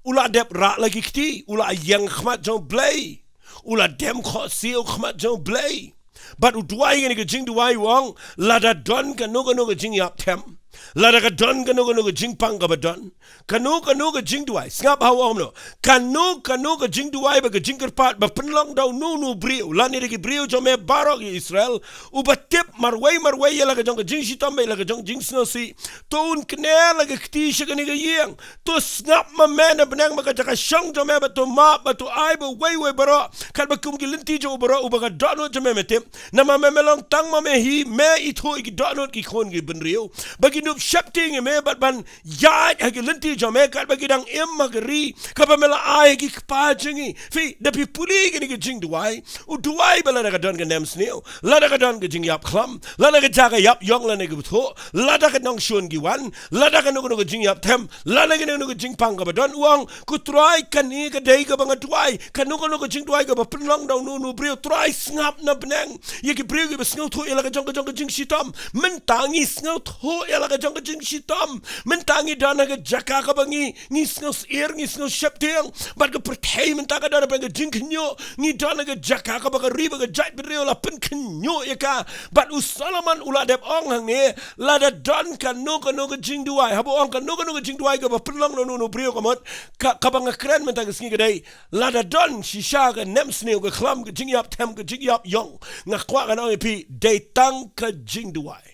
U la dep rah la ki kti, u la ïeng khmat jong Blei, u la dem khohsiew khmat jong Blei. Bad u duwai kane ka jingduwai u ong, lada don kano kano ka jingïap them, lada ka don kano kano ka jingpang kaba don, kano kano ka jingduwai, sngap ha u ong no, kano kano ka jingduwai ba ka jingkyrpad ba pynlong da uno uno u briew lane da ki briew jong me baroh ïa Israel, uba tip marwei marwei ïa la ka jong ka jingshitom bad ïa la ka jong ka jingsngewsih, to un kner la ka kti sha kane ka ïing. To sngap ma me na bneng ma ka jaka shong jong me bad to map bad to ai ba uwei uwei baroh, katba kum ki lynti jong u baroh uba ka dohnud jong me me tip. Namar me me long tang ma me hi, me ithuh ïa ki dohnud ki khun ki bynriew ba kin ïoh sheptieng ïa me bad ban ïaid ha ki lynti jong me katba ki dang im ha ka ri kaba me la ai ha ki kpa jong ngi. Phi, da phi pule kane ka jingduwai, u duwai ba lada ka don ka nemsniew, lada ka don ka jingïap khlam, lada ka jaka ïap ïong lane ka bthuh, lada ka nongshun ki wan, lada kano kano ka jingïap them, lada kano kano ka jingpang kaba don, u ong, ko Trai, kane ka dei kaba nga duwai. Kano kano ka jingduwai kaba pynlong da uno uno u briew, Trai sngap na bneng ïa ki briew kiba sngewthuh ïa la ka jong ka jong ka jingshitom. Mynta ngi sngewthuh ïa la ka jong ka jingshitom. Mynta ngi don ha ka jaka kaba ngi, ngi sngewsyier, ngi sngewsheptieng. Bad ka pyrthei mynta ka don ha pdeng ka jingkhynñiuh. Ngi don ha ka jaka kaba ka ri bad ka jaitbynriew la pynkhynñiuh ïa ka. Bad u Solomon u la dep ong hangne, lada don kano kano ka jingduwai, haba u ong kano kano ka jingduwai kaba pynlong da uno uno u briew ka mut, ka, kaba nga kren mynta ka sngi ka dei, lada don shisha ka nemsniew, ka khlam, ka jingïap them, ka jingïap ïong, nga kwah ngan ong ïa phi, dei tang ka jingduwai.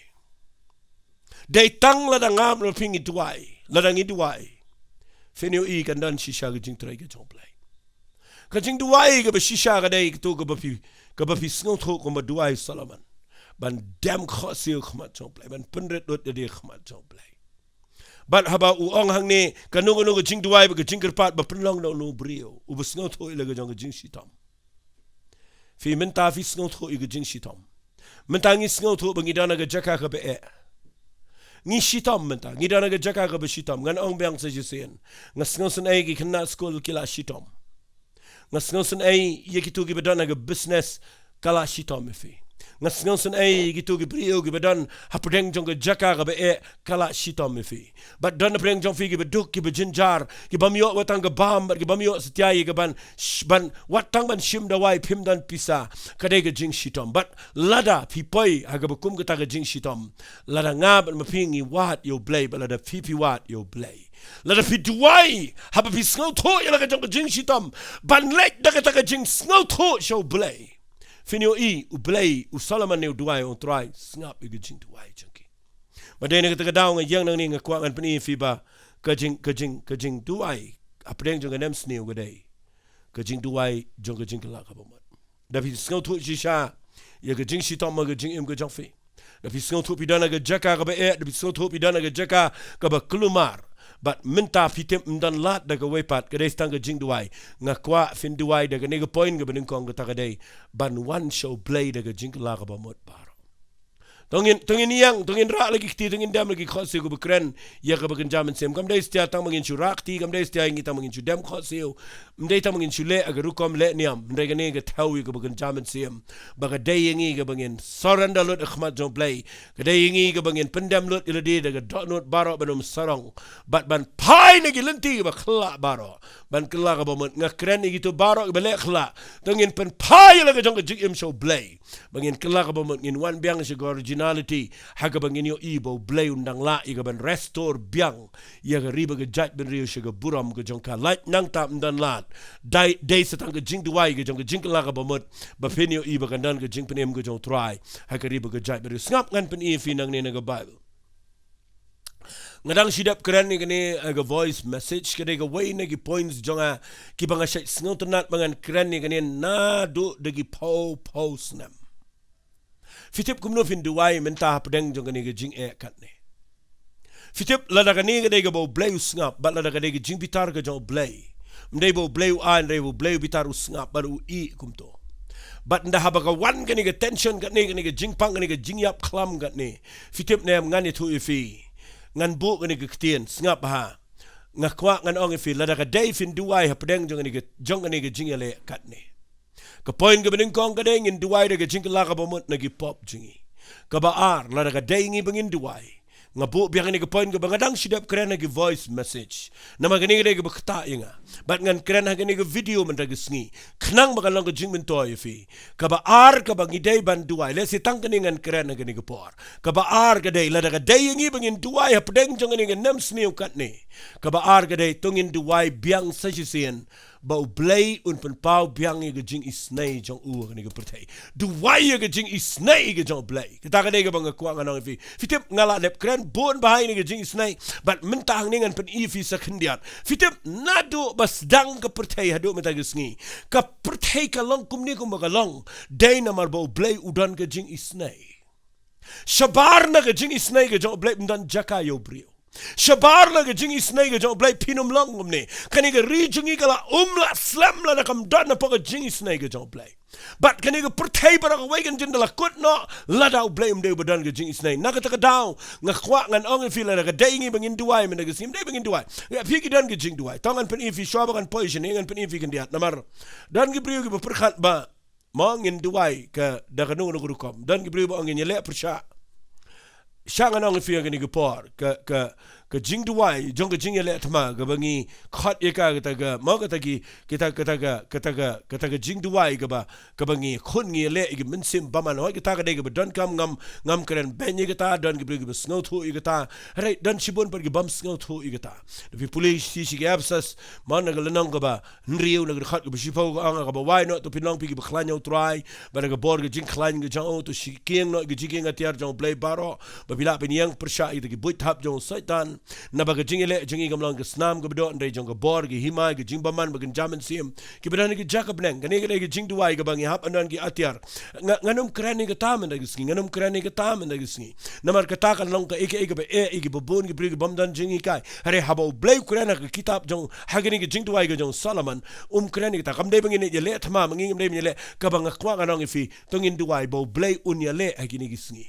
Dei tang lada nga bad phi ngi duwai, lada ngi duwai, phin ïohi kan don shisha ka jingtrei ka jong Blei. Ka jingduwai kaba shisha ka dei kato kaba phi, kaba phi sngewthuh kumba duwai Solomon, ban dem khohsiew khmat jong Blei, ban pynrit lut ïa lade khmat jong Blei. Bad haba u ong hangne, kano kano ka jingduwai bad ka jingkyrpad ba pynlong da uno u briew uba sngewthuh ïa la ka jong ka jingshitom. Phi, mynta phi sngewthuh ïa ka jingshitom. Mynta ngi sngewthuh ba ngi don ha ka jaka kaba eh. Ngi shitom mynta, ngi don ha ka jaka kaba shitom. Ngan ong biang sa shisien, nga sngewsynei ki khynnah skul ki la shitom. Nga sngewsynei ïa kito kiba don ha ka business, ka la shitom ïa phi. Nga sngewsynei ïa kito ki briew kiba don hapdeng jong ka jaka kaba eh, ka la shitom ïa phi. Bad don hapdeng jong phi kiba duk, kiba jynjar, kibym ïoh wat tang ka bam, bad kibym ïoh satia ïa ka ban, sh-, ban, wat tang ban shim dawai phim don pisa. Ka dei ka jingshitom. Bad lada phi poi ha kaba kum kata ka jingshitom, lada nga bad ma phi ngi wad ïa u Blei, bad lada phi phi wad ïa u Blei, lada phi duwai, haba phi sngewthuh ïa la ka jong ka jingshitom, ban leit da kata ka jingsngewthuh sha u Blei, phin ïohi u Blei, u Solomon ne u duwai, u ong, Trai sngap ïa ka jingduwai jong ki. Bad dei na kata ka daw nga ïeng nangne nga kwah ngan pyni ïa phi ba ka jing, ka jing, ka jingduwai hapdeng jong ka nemsniew ka dei ka jingduwai jong ka jingkylla kaba mut. Da phi sngewthuh shisha ïa ka jingshitom ha ka jingim ka jong phi, da phi sngewthuh phi don ha ka jaka kaba eh, da phi sngewthuh phi don ha ka jaka kaba kulmar, bad mynta phi tip ym don lad da kawei pat, ka dei tang ka jingduwai. Nga kwah phin duwai da kane ka point kaba nyngkong, kata ka dei ban wan sha u Blei da ka jingkylla kaba mut baroh. To ngin, to ngin ïeng, to ngin rah la ki kti, to ngin dem la ki khohsiew, kaba kren ïa kaba kynja mynsiem. Kam dei satia tang ba ngin shu rah kti, kam dei satia ïa ngi tang ba ngin shu dem khohsiew. Ym dei tang ba ngin shu leh ha ka rukom leh niam. Hynrei kane ka thew ïa kaba kynja mynsiem, ba ka dei ïa ngi kaba ngin surrender lut ha khmat jong u Blei. Ka dei ïa ngi kaba ngin pyndem lut ïa lade da ka dohnud baroh ban ym sarong, bad ban phai na ki lynti kiba kylla baroh, ban kylla kaba mut. Nga kren ïa kito baroh kiba leh kylla, to ngin pynphai ïa la ka jong ka jingim sha u Blei, ba ngin kylla kaba mut, ngin wan biang sha ka originality, ha kaba ngin ïohi ba u Blei un dang lah ïa ka ban restore biang ïa ka ri bad ka jaitbynriew sha ka burom ka jong ka. Lait nangta ym don lad. Dei, dei sa tang ka jingduwai ka jong ka jingkylla kaba mut, ba phin ïohi ba kan don ka jingpynim ka jong u Trai ha ka ri bad ka jaitbynriew. Sngap, ngan pyni ïa phi nangne na ka Baibl. Nga dang shu dep kren ïa kane, eh, ka voice message, ka dei kawei na ki points jong nga kiba nga shait sngewtynnat ba ngan kren ïa kane naduh da ki phew phew snem. Phi tip kumno phin duwai mynta hapdeng jong kane ka jingeh katne? Phi tip, lada kane ka dei kaba u Blei u sngap, bad lada ka dei ka jingbitar ka jong u Blei, ym dei ba u Blei u ai, hynrei ba u Blei u bitar, u sngap bad u ïeh kumto. Bad ynda haba ka wan kane ka tension katne, kane ka jingpang, kane ka jingïap khlam katne, phi tip ne em, ngan ïathuh ïa phi, ngan buh kane ka ktien, sngap bha. Nga kwah ngan ong ïa phi, lada ka dei phin duwai hapdeng jong kane ka, jong kane ka jingïaleh katne, ka point kaba nyngkong ka dei ngin duwai da ka jingkylla kaba mut na ki pop jong ngi. Kaba ar, lada ka dei ngi ba ngin duwai, nga buh biang ïa kane ka point kaba nga dang shu dep kren ha ki voice message, namar kane ka dei kaba ktah ïa nga. Bad ngan kren ha kane ka video mynta ka sngi, khnang ba kan long ka jingmyntoi ïa phi. Kaba ar kaba ngi dei ban duwai, lehse tang kane ngan kren ha kane ka por. Kaba ar ka dei, lada ka dei ïa ngi ba ngin duwai hapdeng jong kane ka nemsniew katne, kaba ar ka dei, to ngin duwai biang sa shisien ba U Blei un pynpaw biang ïa ka jingisynei jong u ha kane ka pyrthei. Duwai ïa ka jingisynei ka jong U Blei. Kata ka dei kaba nga kwah ngan ong ïa phi. Phi tip, nga la dep kren bun bha ïa kane ka jingisynei, bad mynta hangne ngan pyni ïa phi sa khyndiat. Phi tip, naduh ba sdang ka pyrthei haduh mynta ka sngi, ka pyrthei ka long kumne kumba ka long, dei namar ba U Blei u don ka jingisynei. Shabar na ka jingisynei ka jong U Blei ym don jaka ïa u briew. Shabar na ka jingisynei ka jong U Blei phin ym long kumne. Kane ka ri jong ngi ka la um lah slem lada kam don hapoh ka jingisynei ka jong U Blei. Bad kane ka pyrthei baroh kawei kan jin da la kut noh lada U Blei um dei uba don ka jingisynei. Na kata ka daw nga kwah ngan ong ïa phi, lada ka dei ngi ba ngin duwai mynta ka sngi, ym dei ba ngin duwai, ïa phi ki don ka jingduwai. To ngan pyni ïa phi, shuwa ba ngan poi shane ngan pyni ïa phi khyndiat. Namar don ki briew kiba pyrkhat ba mo ngin duwai ka da kano kano ka rukom. Don ki briew ba ong ngin ïaleh pyrshah. Sha ngan ong ïa phi ha kane ka por, ka, ka, ka jingduwai jong ka jingïaleh thma kaba ngi khot ïa ka, kata ka, mo kata ki, kita, kata ka, kata ka, kata ka jingduwai kaba, kaba ngi khun ngi ïaleh ïa ki mynsiem bymman. Hooid, kata ka dei kaba donkam, ngam, ngam kren beiñ ïa kata. Don ki briew kiba sngewthuh ïa kata. Hynrei don shibun pat ki bym sngewthuh ïa kata. Da phi pule shi, shi ki Ephesus, mo na ka lynnong kaba hynriew, na ka dkhot kaba shiphew ka ong, ha kaba wai noh to phin long phi kiba khlaiñ ha U Trai, bad da ka bor ka jingkhlaiñ ka jong u to shim kieng noh ka jingkieng atiar jong U Blei baroh, ba phi lah phin ïeng pyrshah ïa kita ki buit thap jong u Soitan. Naba ka jingïaleh jong ngi kam long ka snam kaba doh, hynrei jong ka bor, ka hima, ka jingbymman bad ka kynja mynsiem kiba don ha ka jaka bneng. Kane ka dei ka jingduwai kaba ngi hap ban don ki atiar. Nga, ngan ym kren ïa kata mynta ka sngi, ngan ym kren ïa kata mynta ka sngi. Namar kata kan long kaei kaei kaba eh ïa kiba bun ki briew ki bym don jinghikai. Hynrei haba U Blei u kren ha ka kitab jong, ha kane ka jingduwai ka jong u Solomon, um kren ïa kata. Kam dei ba ngin ïaleh thma ma ngi, kam dei ba ngin ïaleh. Kaba nga kwah ngan ong ïa phi, to ngin duwai ba U Blei un ïaleh ha kine ki sngi.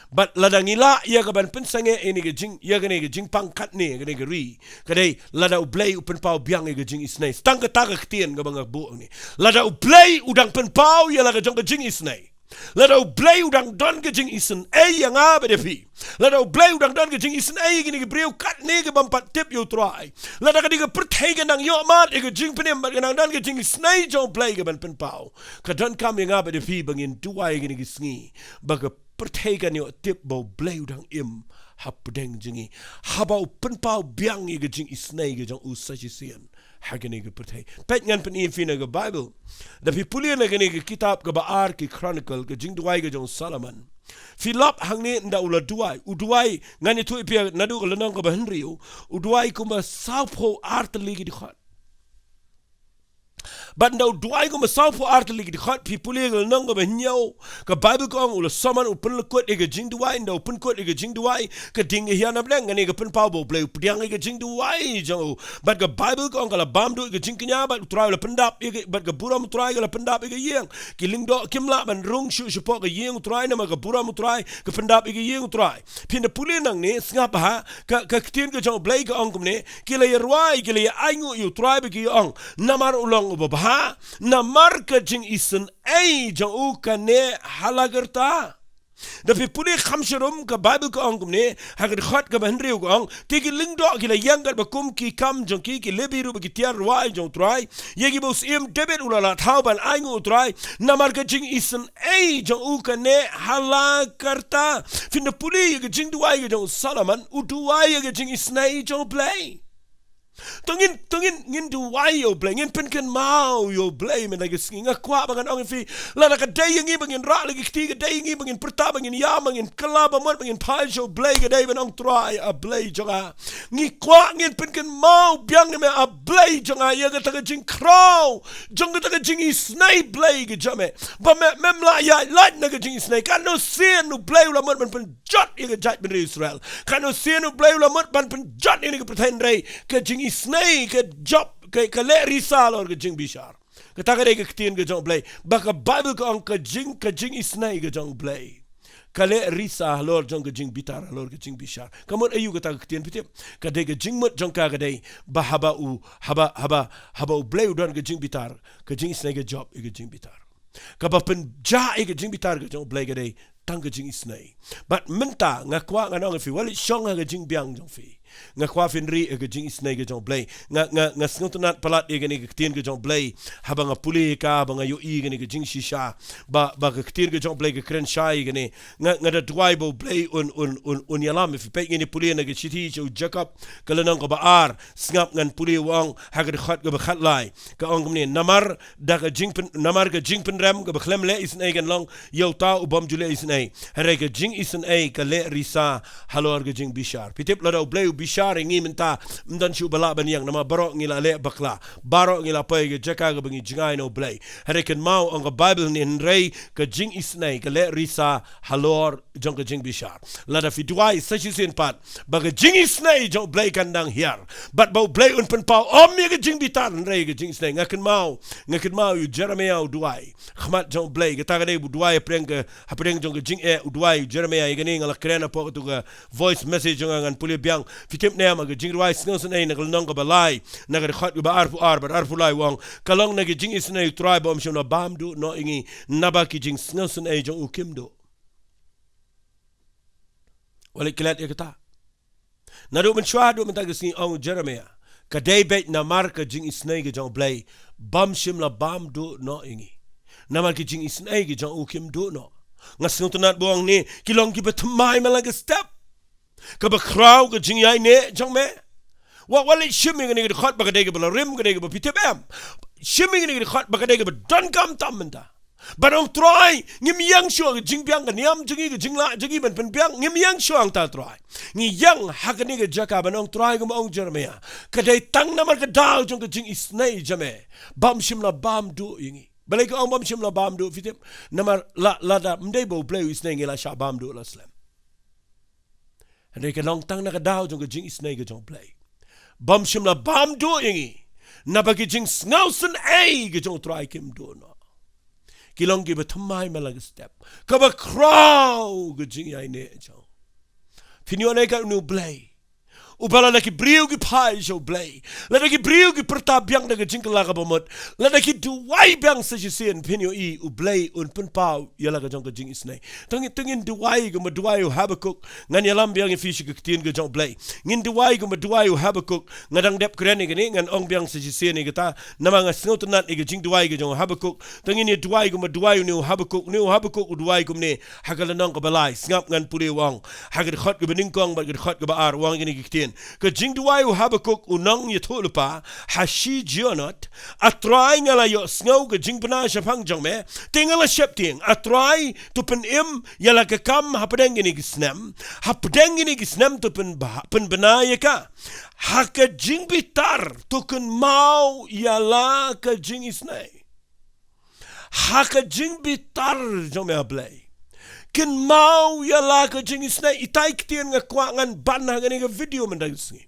Bad lada ngi lah ïa ka ban pynsangeh ïa kane ka jing, ïa kane ka jingpang katne ha kane ka ri, ka dei lada U Blei u pynpaw biang ïa ka jingisynei. Tang kata ka ktien kaba nga buh hangne. Lada U Blei u dang pynpaw ïa la ka jong ka jingisynei, lada U Blei u dang don ka jingisynei ïa nga bad ïa phi, lada U Blei u dang don ka jingisynei ïa kine ki briew katne ki bym pat tip ïa U Trai, lada ka dei ka pyrthei kan nang ïoh mad ïa ka jingpynim bad kan nang don ka jingisynei jong U Blei ka ban pynpaw, ka donkam ïa nga bad ïa phi ba ngin duwai ïa kine ki sngi, ba ka pyrthei kan ïoh tip ba U Blei u dang im hapdeng jong ngi, haba u pynpaw biang ïa ka jingisynei ka jong u sa shisien ha kane ka pyrthei. Peit, ngan pyni ïa phi na ka Baibl. Da phi pule na kane ka kitab kaba ar ki Chronicle, ka jingduwai ka jong u Solomon, phi lap hangne ynda u la duwai, u duwai, ngan ïathuh ïa phi naduh ka lynnong kaba hynriew, u duwai kumba sawphew ar tylli ki dkhot. Bad ynda u duwai kumba sawphew ar tylli ki dkhot, phi pule ka lynnong kaba hynñiew, ka Baibl ka ong u la, Solomon u pynlyngkot ïa ka jingduwai. Ynda u pynkut ïa ka jingduwai, ka ding ka hiar na bneng, kane ka pynpaw ba U Blei u pdiang ïa ka jingduwai jong u. Bad ka Baibl ka ong ka la bam duh ïa ka jingkñia, bad U Trai u la pyndap ïa ka, bad ka burom U Trai ka la pyndap ïa ka ïing. Ki lyngdoh kim lah ban rung shuh shapoh ka ïing U Trai, namar ka burom U Trai ka pyndap ïa ka ïing U Trai. Phin da pule nangne, sngap bha, ka, ka ktien ka jong U Blei ka ong kumne, ki la ïa rwai, ki la ïa ainguh ïa U Trai bad ki ong, namar u long uba bha, namar ka jingisynei jong u ka neh ha la ka rta. Da phi pule kham sharum, ka Baibl ka ong kumne, ha ka dkhot kaba hynriew ka ong, te ki lyngdoh ki la ïeng katba kum ki kam jong ki, ki Lebi ruh bad ki tiar rwai jong U Trai, ïa kiba u syiem David u la lah thaw ban ainguh U Trai, namar ka jingisynei jong u ka neh ha la ka rta. Phin da pule ïa ka jingduwai ka jong u Solomon, u duwai ïa ka jingisynei jong U Blei. To ngin, to ngin, ngin duwai ïa U Blei, ngin pynkynmaw ïa U Blei mynta ka sngi. Nga kwah ba ngan ong ïa phi, lada ka dei ïa ngi ba ngin rah la ki kti, ka dei ïa ngi ba ngin pyrta, ba ngin ïam, ba ngin kylla, ba mut ba ngin phai sha U Blei, ka dei ban ong, Trai, A Blei jong nga, ngi kwah ngin pynkynmaw biang ïa me, A Blei jong nga, ïa kata ka jingkhraw jong kata ka jingisynei, Blei, ka jong me, ba me, mem lah ïaid lait na ka jingisynei. Katno sien U Blei u la mut ban pynjot ïa ka jaitbynriew Israel. Katno sien U Blei u la mut ban pynjot ïa kane ka pyrthei, hynrei ka jingisynei ka jop, ka, ka leh risa halor ka jingbishar. Kata ka dei ka ktien ka jong U Blei. Ba ka Baibl ka ong ka jing, ka jingisynei ka jong U Blei ka leh risa halor jong ka jingbitar, halor ka jingbishar. Ka mut aïu kata ka ktien, phi tip? Ka dei ka jingmut jong ka ka dei ba haba u, haba, haba, haba U Blei u don ka jingbitar, ka jingisynei ka jop ïa ka jingbitar. Kaba pynjah ïa ka jingbitar ka jong U Blei ka dei tang ka jingisynei. Bad mynta nga kwah ngan ong ïa phi, wat leit shong ha ka jingbiang jong phi. Nga kwah phin ri ïa ka jingisynei ka jong U Blei. Nga, nga, nga sngewtynnat palat ïa kane ka ktien ka jong U Blei. Haba nga pule ïa ka, haba nga ïohi ïa kane ka jingshisha, ba, ba ka ktien ka jong U Blei ka kren shai ïa kane. Nga, nga da duwai ba U Blei un, un, un, un ïalam ïa phi. Peit, ngin ïa pule na ka shithi sha u Jakob, ka lynnong kaba ar. Sngap, ngan pule, u ong ha ka dkhot kaba khatlai. Ka ong kumne: Namar da ka jingpyn, namar ka jingpynrem kaba khlem leh isynei kan long ïa uta u bym ju leh isynei. Hynrei ka jingisynei ka leh risa halor ka jingbishar. Phi tip, lada U Blei u bishar ïa ngi mynta, ym don shuh ba lah ban ïeng, namar baroh ngi la leh bakla, baroh ngi la poi ha ka jaka kaba ngi jngai na U Blei. Hynrei kynmaw, ong ka Baibl ne, hynrei ka jingisynei ka leh risa halor jong ka jingbishar. Lada phi duwai sa shisien pat ba ka jingisynei jong U Blei kan dang hiar, bad ba U Blei un pynpaw, ym ïa ka jingbitar, hynrei ka jingisynei. Nga kynmaw, nga kynmaw ïa u Jeremiah u duwai khmat jong U Blei. Kata ka dei u duwai hapdeng ka, hapdeng jong ka jingeh, u duwai u Jeremiah. Ïa kane nga la kren hapoh katu ka voice message jong nga, ngan pule biang. Phi tip ne em, ha ka Jingrwai Sngewsynei na ka lynnong kaba lai, na ka dkhot kaba arphew ar bad arphew lai, u ong: Ka long na ka jingisynei U Trai ba ym shym la bam duh noh ïa ngi, naba ki jingsngewsynei jong u kim duh. Wat leit klet ïa kata. Naduh mynshuwa haduh mynta ka sngi, ong u Jeremiah, ka dei beit namar ka jingisynei ka jong U Blei ba ym shym la bam duh noh ïa ngi. Namar ki jingisynei ki jong u kim duh noh. Nga sngewtynnat ba u ong ne, ki long kiba thymmai man la ka step. Kaba khraw ka jingïaineh jong me. Wat, wat leit shim ïa kane ka dkhot ba ka dei kaba la rim, ka dei kaba, phi tip em. Shim ïa kane ka dkhot ba ka dei kaba donkam tam mynta. Ban ong, Trai, ngim ïeng shuh ha ka jingbiang ka niam jong ngi, ka jinglah jong ngi ban pynbiang, ngim ïeng shuh hangta, Trai. Ngi ïeng ha kane ka jaka ban ong, Trai, kumba ong u Jeremiah, ka dei tang namar ka daw jong ka jingisynei jong me ba ym shym la bam duh ïa ngi. Balei ka ong ba ym shym la bam duh, phi tip? Namar la, lada ym dei ba U Blei u isynei, ngi la shah bam duh la slem. Hynrei ka long tang na ka daw jong ka jingisynei ka jong U Blei ba ym shym la bam duh ïa ngi. Naba ki jingsngewsynei ki jong U Trai kim duh noh. Ki long kiba thymmai man la ka step. Kaba khraw ka jingïaineh jong. Phin ïoh ne ka, une U Blei uba lada ki briew ki phai sha U Blei, lada ki briew ki pyrta biang da ka jingkylla kaba mut, lada ki duwai biang sa shisien, phin ïohi U Blei un pynpaw ïa la ka jong ka jingisynei. To ngin, to ngin duwai kumba duwai u Habakuk. Ngan ïalam biang ïa phi sha ka ktien ka jong U Blei. Ngin duwai kumba duwai u Habakuk. Nga dang dep kren ïa kane, ngan ong biang sa shisien ïa kata, namar nga sngewtynnat ïa ka jingduwai ka jong u Habakuk. To ngin ïa duwai kumba duwai une u Habakuk. Une u Habakuk u duwai kumne ha ka lynnong kaba lai. Sngap, ngan pule, u ong ha ka dkhot kaba nyngkong bad ka dkhot kaba ar, u ong ïa kine ki ktien: Ka jingduwai u Habakuk u nongïathuhlypa ha Shigionoth. A Trai, nga la ïohsngew ka jingbna shaphang jong me, te nga la sheptieng. A Trai, to pynim ïa la ka kam hapdeng kine ki snem. Hapdeng kine ki snem to pynbha-, pynbna ïa ka. Ha ka jingbitar to kynmaw ïa la ka jingisynei. Ha ka jingbitar jong me, A Blei, kynmaw ïa la ka jingisynei. Itai i ktien nga kwah ngan ban ha kane ka video mynta ka sngi.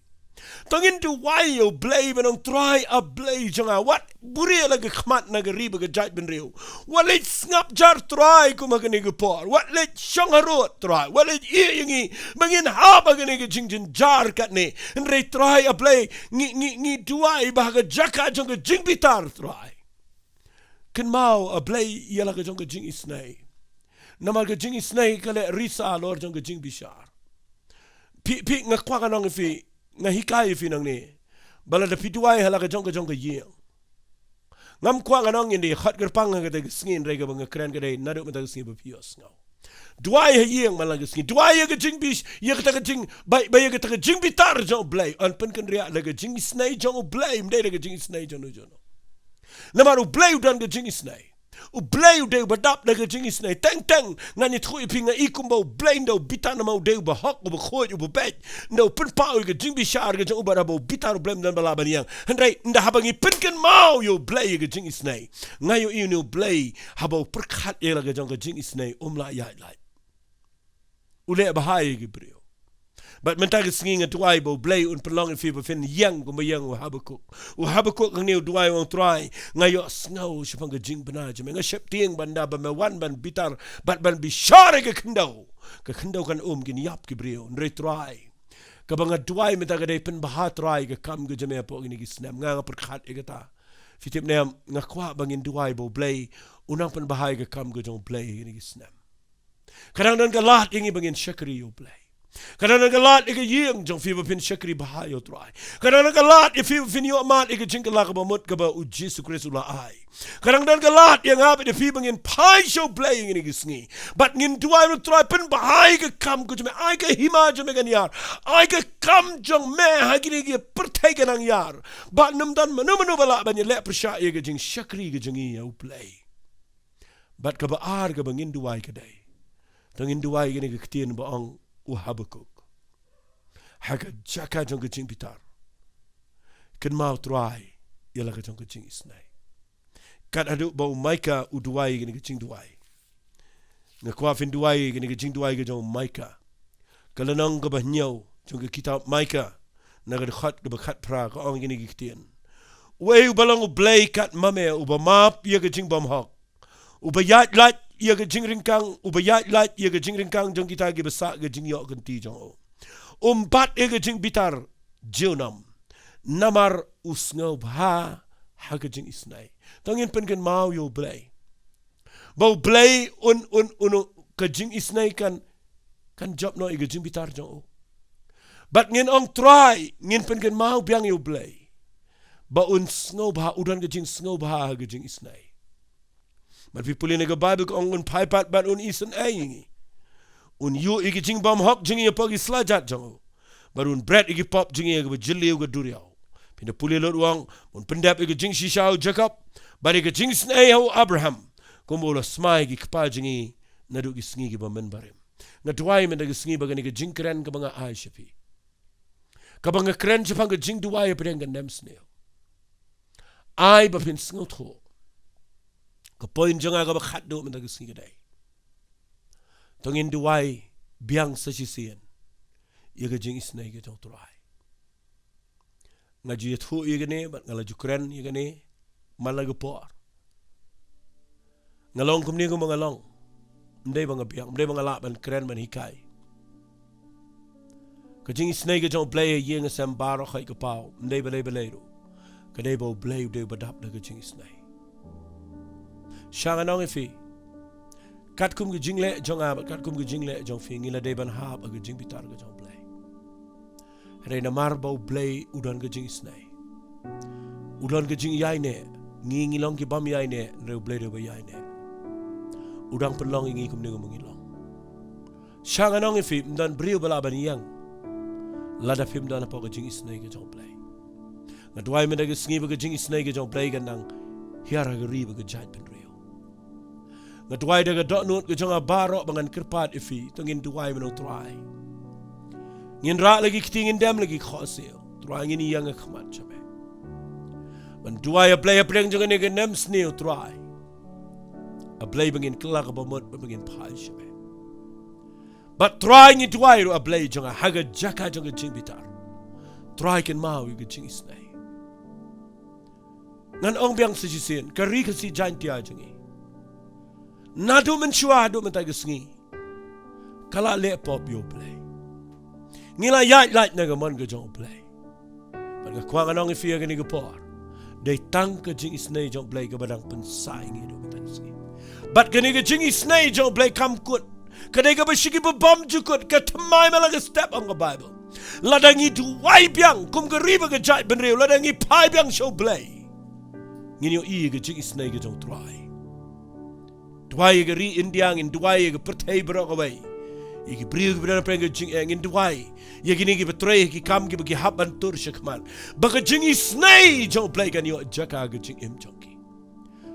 To ngin duwai ïa U Blei ban ong, Trai, A Blei jong nga, wat buhrieh la ka khmat na ka ri bad ka jaitbynriew. Wat leit sngap jar, Trai, kum ha kane ka por. Wat leit shong harud, Trai. Wat leit ïeh ïa ngi ba ngin hap ha kane ka jingjynjar katne. Hynrei Trai, A Blei, ngi, ngi, ngi duwai ba ha ka jaka jong ka jingbitar, Trai, kynmaw, A Blei, ïa la ka jong ka jingisynei. Namar ka jingisynei ka leh risa halor jong ka jingbishar. Phi, phi, nga kwah ngan ong ïa phi, nga hikai ïa phi nangne ba lada phi duwai ha la ka jong ka jong ka ïing, ngam kwah ngan ong ngin da khot kyrpang ha kata ka sngi, hynrei kaba nga kren ka dei naduh mynta ka sngi ba phi ïohsngew. Duwai ha ïing man la ka sngi. Duwai ïa ka jingbish, ïa kata ka jing, ba, ba ïa kata ka jingbitar jong U Blei yn pynkynriah da ka jingisynei jong U Blei, ym dei da ka jingisynei jong no jong no. Namar U Blei u don ka jingisynei. U Blei u dei uba dap da ka jingisynei. Teng teng ngan ïathuh ïa phi, nga i kumba U Blei u dei uba bitar, namar u dei uba hok, uba khuid, uba beit. U dei u pynpaw ïa ka jingbishar ka jong u, bad haba u bitar U Blei ym don ba lah ban ïeng. Hynrei ynda haba ngi pynkynmaw ïa U Blei ïa ka jingisynei, nga ïohi une U Blei haba u pyrkhat ïa la ka jong ka jingisynei um lah ïaid lait. U leh bha ïa ki briew. Bad mynta ka sngi nga duwai ba U Blei un pynlong ïa phi ba phin ïeng kumba ïeng u Habakuk. U Habakuk hangne u duwai u ong Trai, nga ïohsngew shaphang ka jingbna jong me, nga sheptieng ba ynda ba me wan ban bitar bad ban bishar ïa ka khyndew, ka khyndew kan um, kin ïap ki briew. Hynrei Trai, kaba nga duwai mynta ka dei pynbha Trai ka kam ka jong me hapoh kine ki snem. Nga nga pyrkhat ïa kata. Phi tip ne em, nga kwah ba ngin duwai ba U Blei un nang pynbha ïa ka kam ka jong U Blei ha kine ki snem. Ka dang don ka lad ïa ngi ba ngin shakri ïa U Blei. Ka dang don ka lad ïa ka ïing jong phi ba phin shakri bha ïa U Trai. Ka dang don ka lad ïa phi ba phin ïoh mad ïa ka jingkylla kaba mut kaba U Jisu Khrist u la ai. Ka dang don ka lad ïa nga bad ïa phi ba ngin phai sha U Blei ha kine ki sngi. Bad ngin duwai, U Trai, pynbha ïa ka kam ka jong me, ai ka hima jong me kan ïar. Ai ka kam jong me ha kine ki pyrthei kan nang ïar. Bad ym don mano mano ba lah ban ïaleh pyrshah ïa ka jingshakri ka jong ngi ïa U Blei. Bad kaba ar kaba ngin duwai ka dei, to ngin duwai kane ka ktien ba ong u Habakuk. Ha ka jaka jong ka jingbitar, kynmaw Trai ïa la ka jong ka jingisnei. Kat haduh ba u Maika u duwai kane ka jingduwai. Nga kwah phin duwai kane ka jingduwai ka jong u Maika. Ka lynnong kaba hynñiew jong ka kitab Maika, na ka dkhot kaba khatphra, ka ong kine ki ktien: Uei uba long U Blei kat ma me, uba map ïa ka jingbymhok, uba ïaid lait ïa ka jingryngkang, uba ïaid lait ïa ka jingryngkang jong kita kiba sah ka jingïoh kynti jong u? Um bat ïa ka jingbitar junom, namar u sngewbha ha ka jingisnei. To ngin pynkynmaw ïa U Blei ba U Blei un, un, un, ka jingisnei kan, kan jop noh ïa ka jingbitar jong u. Bad ngin ong Trai, ngin pynkynmaw biang ïa U Blei ba un sngewbha, u don ka jingsngewbha ha ka jingisnei. Bad phi pule na ka Baibl ka ong un phai pat bad un isynei ïa ngi. Un ïuh ïa ka jingbymhok jong ngi hapoh ki slajat jong u. Bad un bret ïa ki pop jong ngi ha kaba jylliew ka duriaw. Phin da pule lut u ong, un pyndep ïa ka jingshisha ha u Jakob bad ïa ka jingisnei ha u Abraham, kumba u la smai ïa ki kpa jong ngi naduh ki sngi kiba mynbarim. Nga duwai mynta ka sngi ba kane ka jingkren kaba nga ai sha phi, kaba nga kren shaphang ka jingduwai hapdeng ka nemsniew, ai ba phin sngewthuh. Ka point jong nga kaba khatduh mynta ka sngi ka dei, to ngin duwai biang sa shisien ïa ka jingisnei ka jong U Trai. Nga ju ïathuh ïa kane bad nga la ju kren ïa kane man la ka por. Nga long kumne kumba nga long, ym dei ba nga biang, ym dei ba nga lah ban kren ban hikai. Ka jingisnei ka jong U Blei ha ïing ha sem baroh, ha ka paw, ym dei balei balei ruh, ka dei ba U Blei u dei uba dap da ka jingisnei. Sha ngan ong ïa phi, katkum ka jingleh jong nga bad katkum ka jingleh jong phi, ngi la dei ban hap ha ka jingbitar ka jong U Blei. Hynrei namar ba U Blei u don ka jingisnei, u don ka jingïaineh. Ngi ngi long ki bym ïaineh, hynrei U Blei u dei uba ïaineh. U dang pynlong ïa ngi kumne kumba ngi long. Sha ngan ong ïa phi, ym don briew ba lah ban ïeng lada phim don hapoh ka jingisnei ka jong U Blei. Nga duwai mynta ka sngi ba ka jingisnei ka jong U Blei kan nang hiar ha ka ri bad ka jaitbynriew. Nga duwai da ka dohnud ka jong nga baroh ba ngan kyrpad ïa phi, to ngin duwai, mynta Trai, ngin rah la ki kti, ngin dem la ki khohsiew. Trai, ngin ïeng ha khmat jong me ban duwai, A Blei, hapdeng jong kane ka nemsniew, Trai, A Blei, ba ngin kylla kaba mut, ba ngin phai sha me. Bad Trai, ngi duwai ruh, A Blei jong nga, ha ka jaka jong ka jingbitar, Trai, kynmaw ïa ka jingisnei. Ngan ong biang sa shisien, ka Ri Khasi Jaintia jong ngi, naduh mynshuwa haduh mynta ka sngi, ka la leh pop ïa U Blei. Ngi la ïaid lait na ka mon ka jong U Blei. Bad nga kwah ngan ong ïa phi ha kane ka por, dei tang ka jingisnei jong U Blei kaba dang pynsah ïa ngi haduh mynta ka sngi. Bad kane ka jingisnei jong U Blei kam kut, ka dei kaba sha kiba bym ju kut, ka thymmai man la ka step, ong ka Baibl. Lada ngi duwai biang kum ka ri bad ka jaitbynriew, lada ngi phai biang sha U Blei, ngin ïohi ïa ka jingisnei ka jong U Trai. Duwai ïa ka ri India, ngin duwai ïa ka pyrthei baroh kawei, ïa ki briew kiba don hapdeng ka jingeh, ngin duwai ïa kine kiba trei ha ki kam kiba ki hap ban tur shakhmat, ba ka jingisnei jong U Blei kan ïoh jaka ha ka jingim jong ki.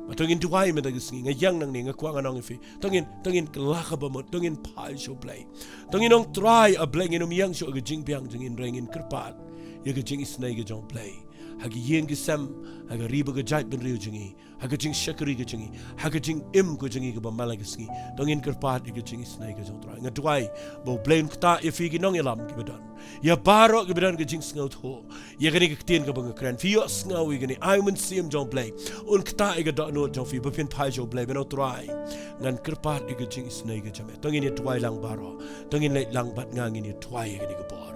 Bad to ngin duwai mynta ka sngi, nga ïeng nangne, nga kwah ngan ong ïa phi, to ngin, to ngin kylla kaba mut, to ngin phai sha U Blei. To ngin ong, Trai, A Blei, ngin ym ïeng shuh ha ka jingbiang jong ngi, hynrei ngin kyrpad ïa ka jingisnei ka jong U Blei. ha ki ïing ki sem, ha ka ri bad ka jaitbynriew jong ngi, ha ka jingshakri ka jong ngi, ha ka jingim ka jong ngi kaba man la ka sngi. To ngin kyrpad ïa ka jingisynei ka jong U Trai. Nga duwai ba U Blei un ktah ïa phi ki nongïalam kiba don, ïa baroh kiba don ka jingsngewthuh ïa kane ka ktien kaba nga kren. Phi ïohsngew ïa kane, ai U Mynsiem jong U Blei un ktah ïa ka dohnud jong phi ba phin phai sha U Blei, ban ong, U Trai, ngan kyrpad ïa ka jingisynei ka jong me. To ngin ïa duwai lang baroh. To ngin leit lang bad nga, ngin ïa duwai ïa kane ka por.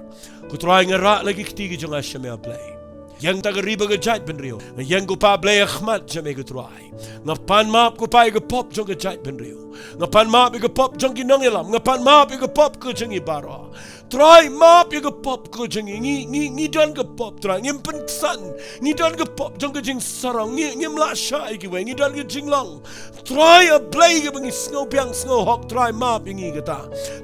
Ko Trai, nga rah la ki kti ki jong nga sha me, A Blei. Ïeng ïa ka ri bad ka jaitbynriew. Nga ïeng, ko Pa Blei, ha khmat jong me, ko Trai. Nga pan map, ko Pa, ïa ka pop jong ka jaitbynriew. Nga pan map ïa ka pop jong ki nongïalam. Nga pan map ïa ka pop ka jong ngi baroh. Trai, map ïa ka pop ka jong ngi. Ngi, ngi, ngi don ka pop, Trai. Ngim pynksan. Ngi don ka pop jong ka jingsarong. Ngi, ngim lah shah ïa kiwei. Ngi don ka jinglong. Trai, A Blei, kaba ngi sngew biang sngew hok, Trai, map ïa ngi kata.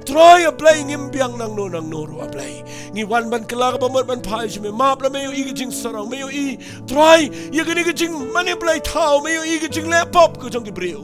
Trai, A Blei, ngim biang nangno nangno ruh, A Blei. Ngi wan ban kylla kaba mut ban phai sha me. Map la me, ïohi ka jingsarong, me ïohi, Trai, ïa kane ka jingmane blei thaw, me ïohi ka jingleh pop ka jong ki briew.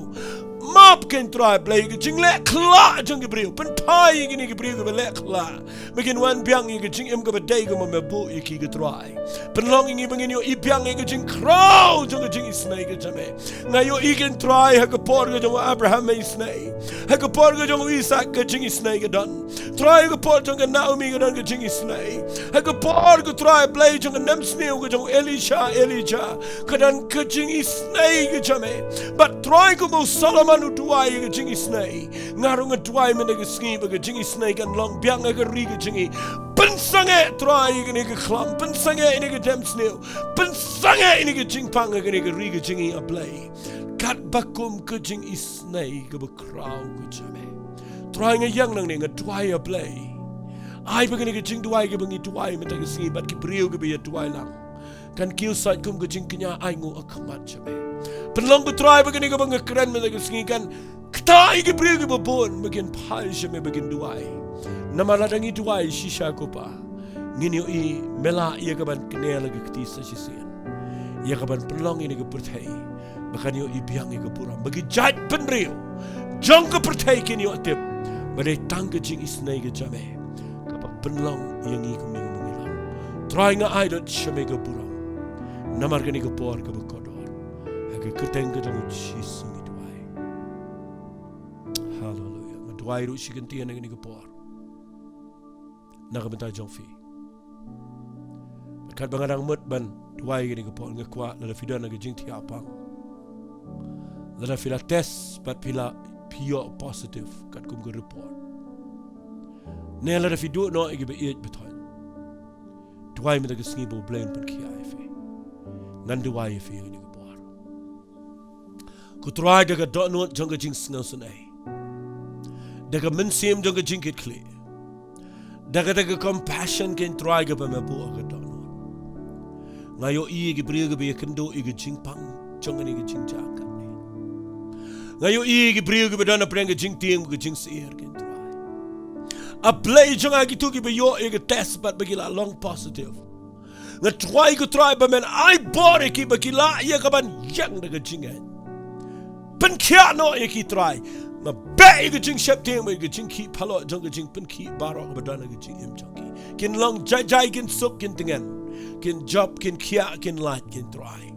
Map kein, Trai Blei, ka jingleh khlah jong ki briew. Pynphai ïa kine ki briew kiba leh khlah, ba kin wan biang ïa ka jingim kaba dei kumba me buh ïa ki, ko Trai. Pynlong ïa ngi ba ngin ïohi biang ïa ka jingkhraw jong ka jingisynei ka jong me. Nga ïohi kein, Trai, ha ka por ka jong u Abraham me isynei. Ha ka por ka jong u Isak ka jingisynei ka don. Trai, ha ka por jong ka Naomi ka don ka jingisynei. Ha ka por, ko Trai Blei, jong ka nemsniew ka jong u Elisha, Elijah, ka don ka jingisynei ka jong me. Bad Trai, kumba u Solomon u duwai ïa ka jingisynei, nga ruh nga duwai mynta ka sngi ba ka jingisynei kan long biang ha ka ri ka jong ngi. Pynsangeh, Trai, ïa kane ka khlam. Pynsangeh ïa kane ka nemsniew. Pynsangeh ïa kane ka jingpang ha kane ka ri ka jong ngi, A Blei. Katba kum ka jingisynei kaba khraw ka jong me. Trai, nga ïeng nangne, nga duwai, A Blei. Ai ba kane ka jingduwai kaba ngi duwai mynta ka sngi bad ki briew kiba ïa duwai lang kan kiew sait kum ka jingkñia ainguh ha khmat jong me. Pynlong, ko Trai, ba kane kaba nga kren mynta ka sngi kan ktah ïa ki briew kiba bun ba kin phai sha me, ba kin duwai. Namar lada ngi duwai shisha, ko Pa, ngin ïohi me lah ïa kaban kner la ka kti sa shisien, ïa kaban pynlong ïa kane ka pyrthei ba kan ïohi biang ïa ka burom, ba ki jaitbynriew jong ka pyrthei kin ïoh tip ba dei tang ka jingisynei ka jong me kaba pynlong ïa ngi kumne kumba ngi long. Trai, nga ai lut sha me ka burom namar kane ka por kaba kordor. Ha ka kyrteng ka jong u Jisu ngi duwai. Haleluya. Nga duwai ruh shi kyntien ha kane ka por na ka bynta jong phi. Bad katba nga dang mut ban duwai kane ka por, nga kwah, lada phi don ha ka jingthiah pang, lada phi la test bad phi la, phi ïoh positive katkum ka report, ne lada phi duh noh ïa kiba ïeit ba thoh, duwai mynta ka sngi ba U Blei un pynkhiah ïa phi. Ngan duwai ïa phi ha kane ka por. Ko Trai, da ka dohnud jong ka jingsngewsynei, da ka mynsiem jong ka jingkitkhlieh, da ka, da ka compassion, kein Trai, kaba me buh ha ka dohnud, nga ïohi ïa ki briew kiba ïakynduh ïa ka jingpang jong kane ka jingjia katne. Nga ïohi ïa ki briew kiba don hapdeng ka jingtieng, ka jingsyier, kein Trai. A Blei jong nga, kito kiba ïoh ïa ka test bad ba ki la long positive, nga duwai, ko Trai, ba men ai bor ïa ki ba ki lah ïa kaban ïeng da ka jingngeit. Pynkhiah noh ïa ki, Trai. Nga beh ïa ka jingsheptieng bad ïa ka jingkhih phalot jong ka jingpynkhih baroh kaba don ha ka jingim jong ki. Kin long jai jai, kin suk, kin tngen, kin jop, kin khiah, kin lait, kein Trai.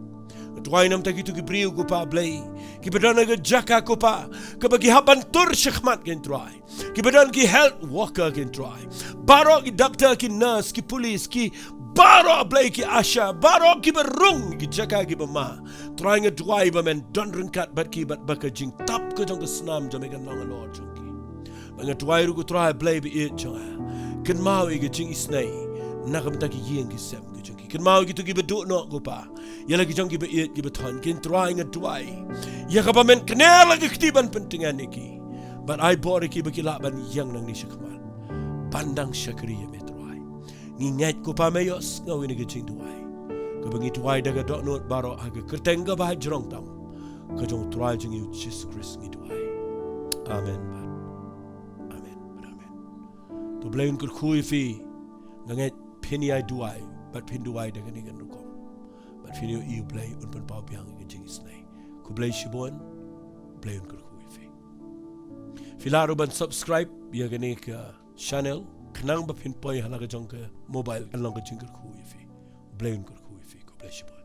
Nga duwai namar kito ki briew, ko Pa Blei, kiba don ha ka jaka, ko Pa, kaba ki hap ban tur shakhmat, kein Trai. Kiba don ki health worker, kein Trai. Baroh ki doctor, ki nurse, ki police, ki baroh, Blei, ki ASHA, baroh kiba rung ki jaka kiba ma. Trai, nga duwai ba men don ryngkat bad ki, bad ba ka jingtap ka jong ka snam jong me kan long halor jong ki. Bad nga duwai ruh, ko Trai Blei ba ïeit jong nga, kynmaw ïa ka jingisynei na ka bynta ki ïing ki sem ka jong ki. Kynmaw ïa kito kiba duh noh, ko Pa, ïa la ki jong kiba ïeit kiba thoh, kein Trai, nga duwai ïa kaba men kner la ki kti ban pyntngen ïa ki, bad ai bor ïa ki ba ki lah ban ïeng nangne shakhmat ban dang shakri ïa me, Trai. Ngi ngeit, ko Pa, me ïohsngew ïa kane ka jingduwai kaba ngi duwai da ka dohnud baroh ha ka kyrteng kaba hajrong tam ka jong u Trai jong ngi u Jisu Khrist ngi duwai. Amen. Amen. Amen. To Blei un kyrkhu ïa phi. Nga ngeit phin ïai duwai bad phin duwai da kane ka rukom, bad phin ïohi U Blei un pynpaw biang ïa ka jingisynei. Khublei shibun. Blei un kyrkhu ïa phi. Phi lah ruh ban subscribe ïa kane ka channel khnang ba phin poi ha la ka jong ka mobile, kan long ka jingkyrkhu ïa phi. Blei un kyrkhu ïa phi. Khublei shibun.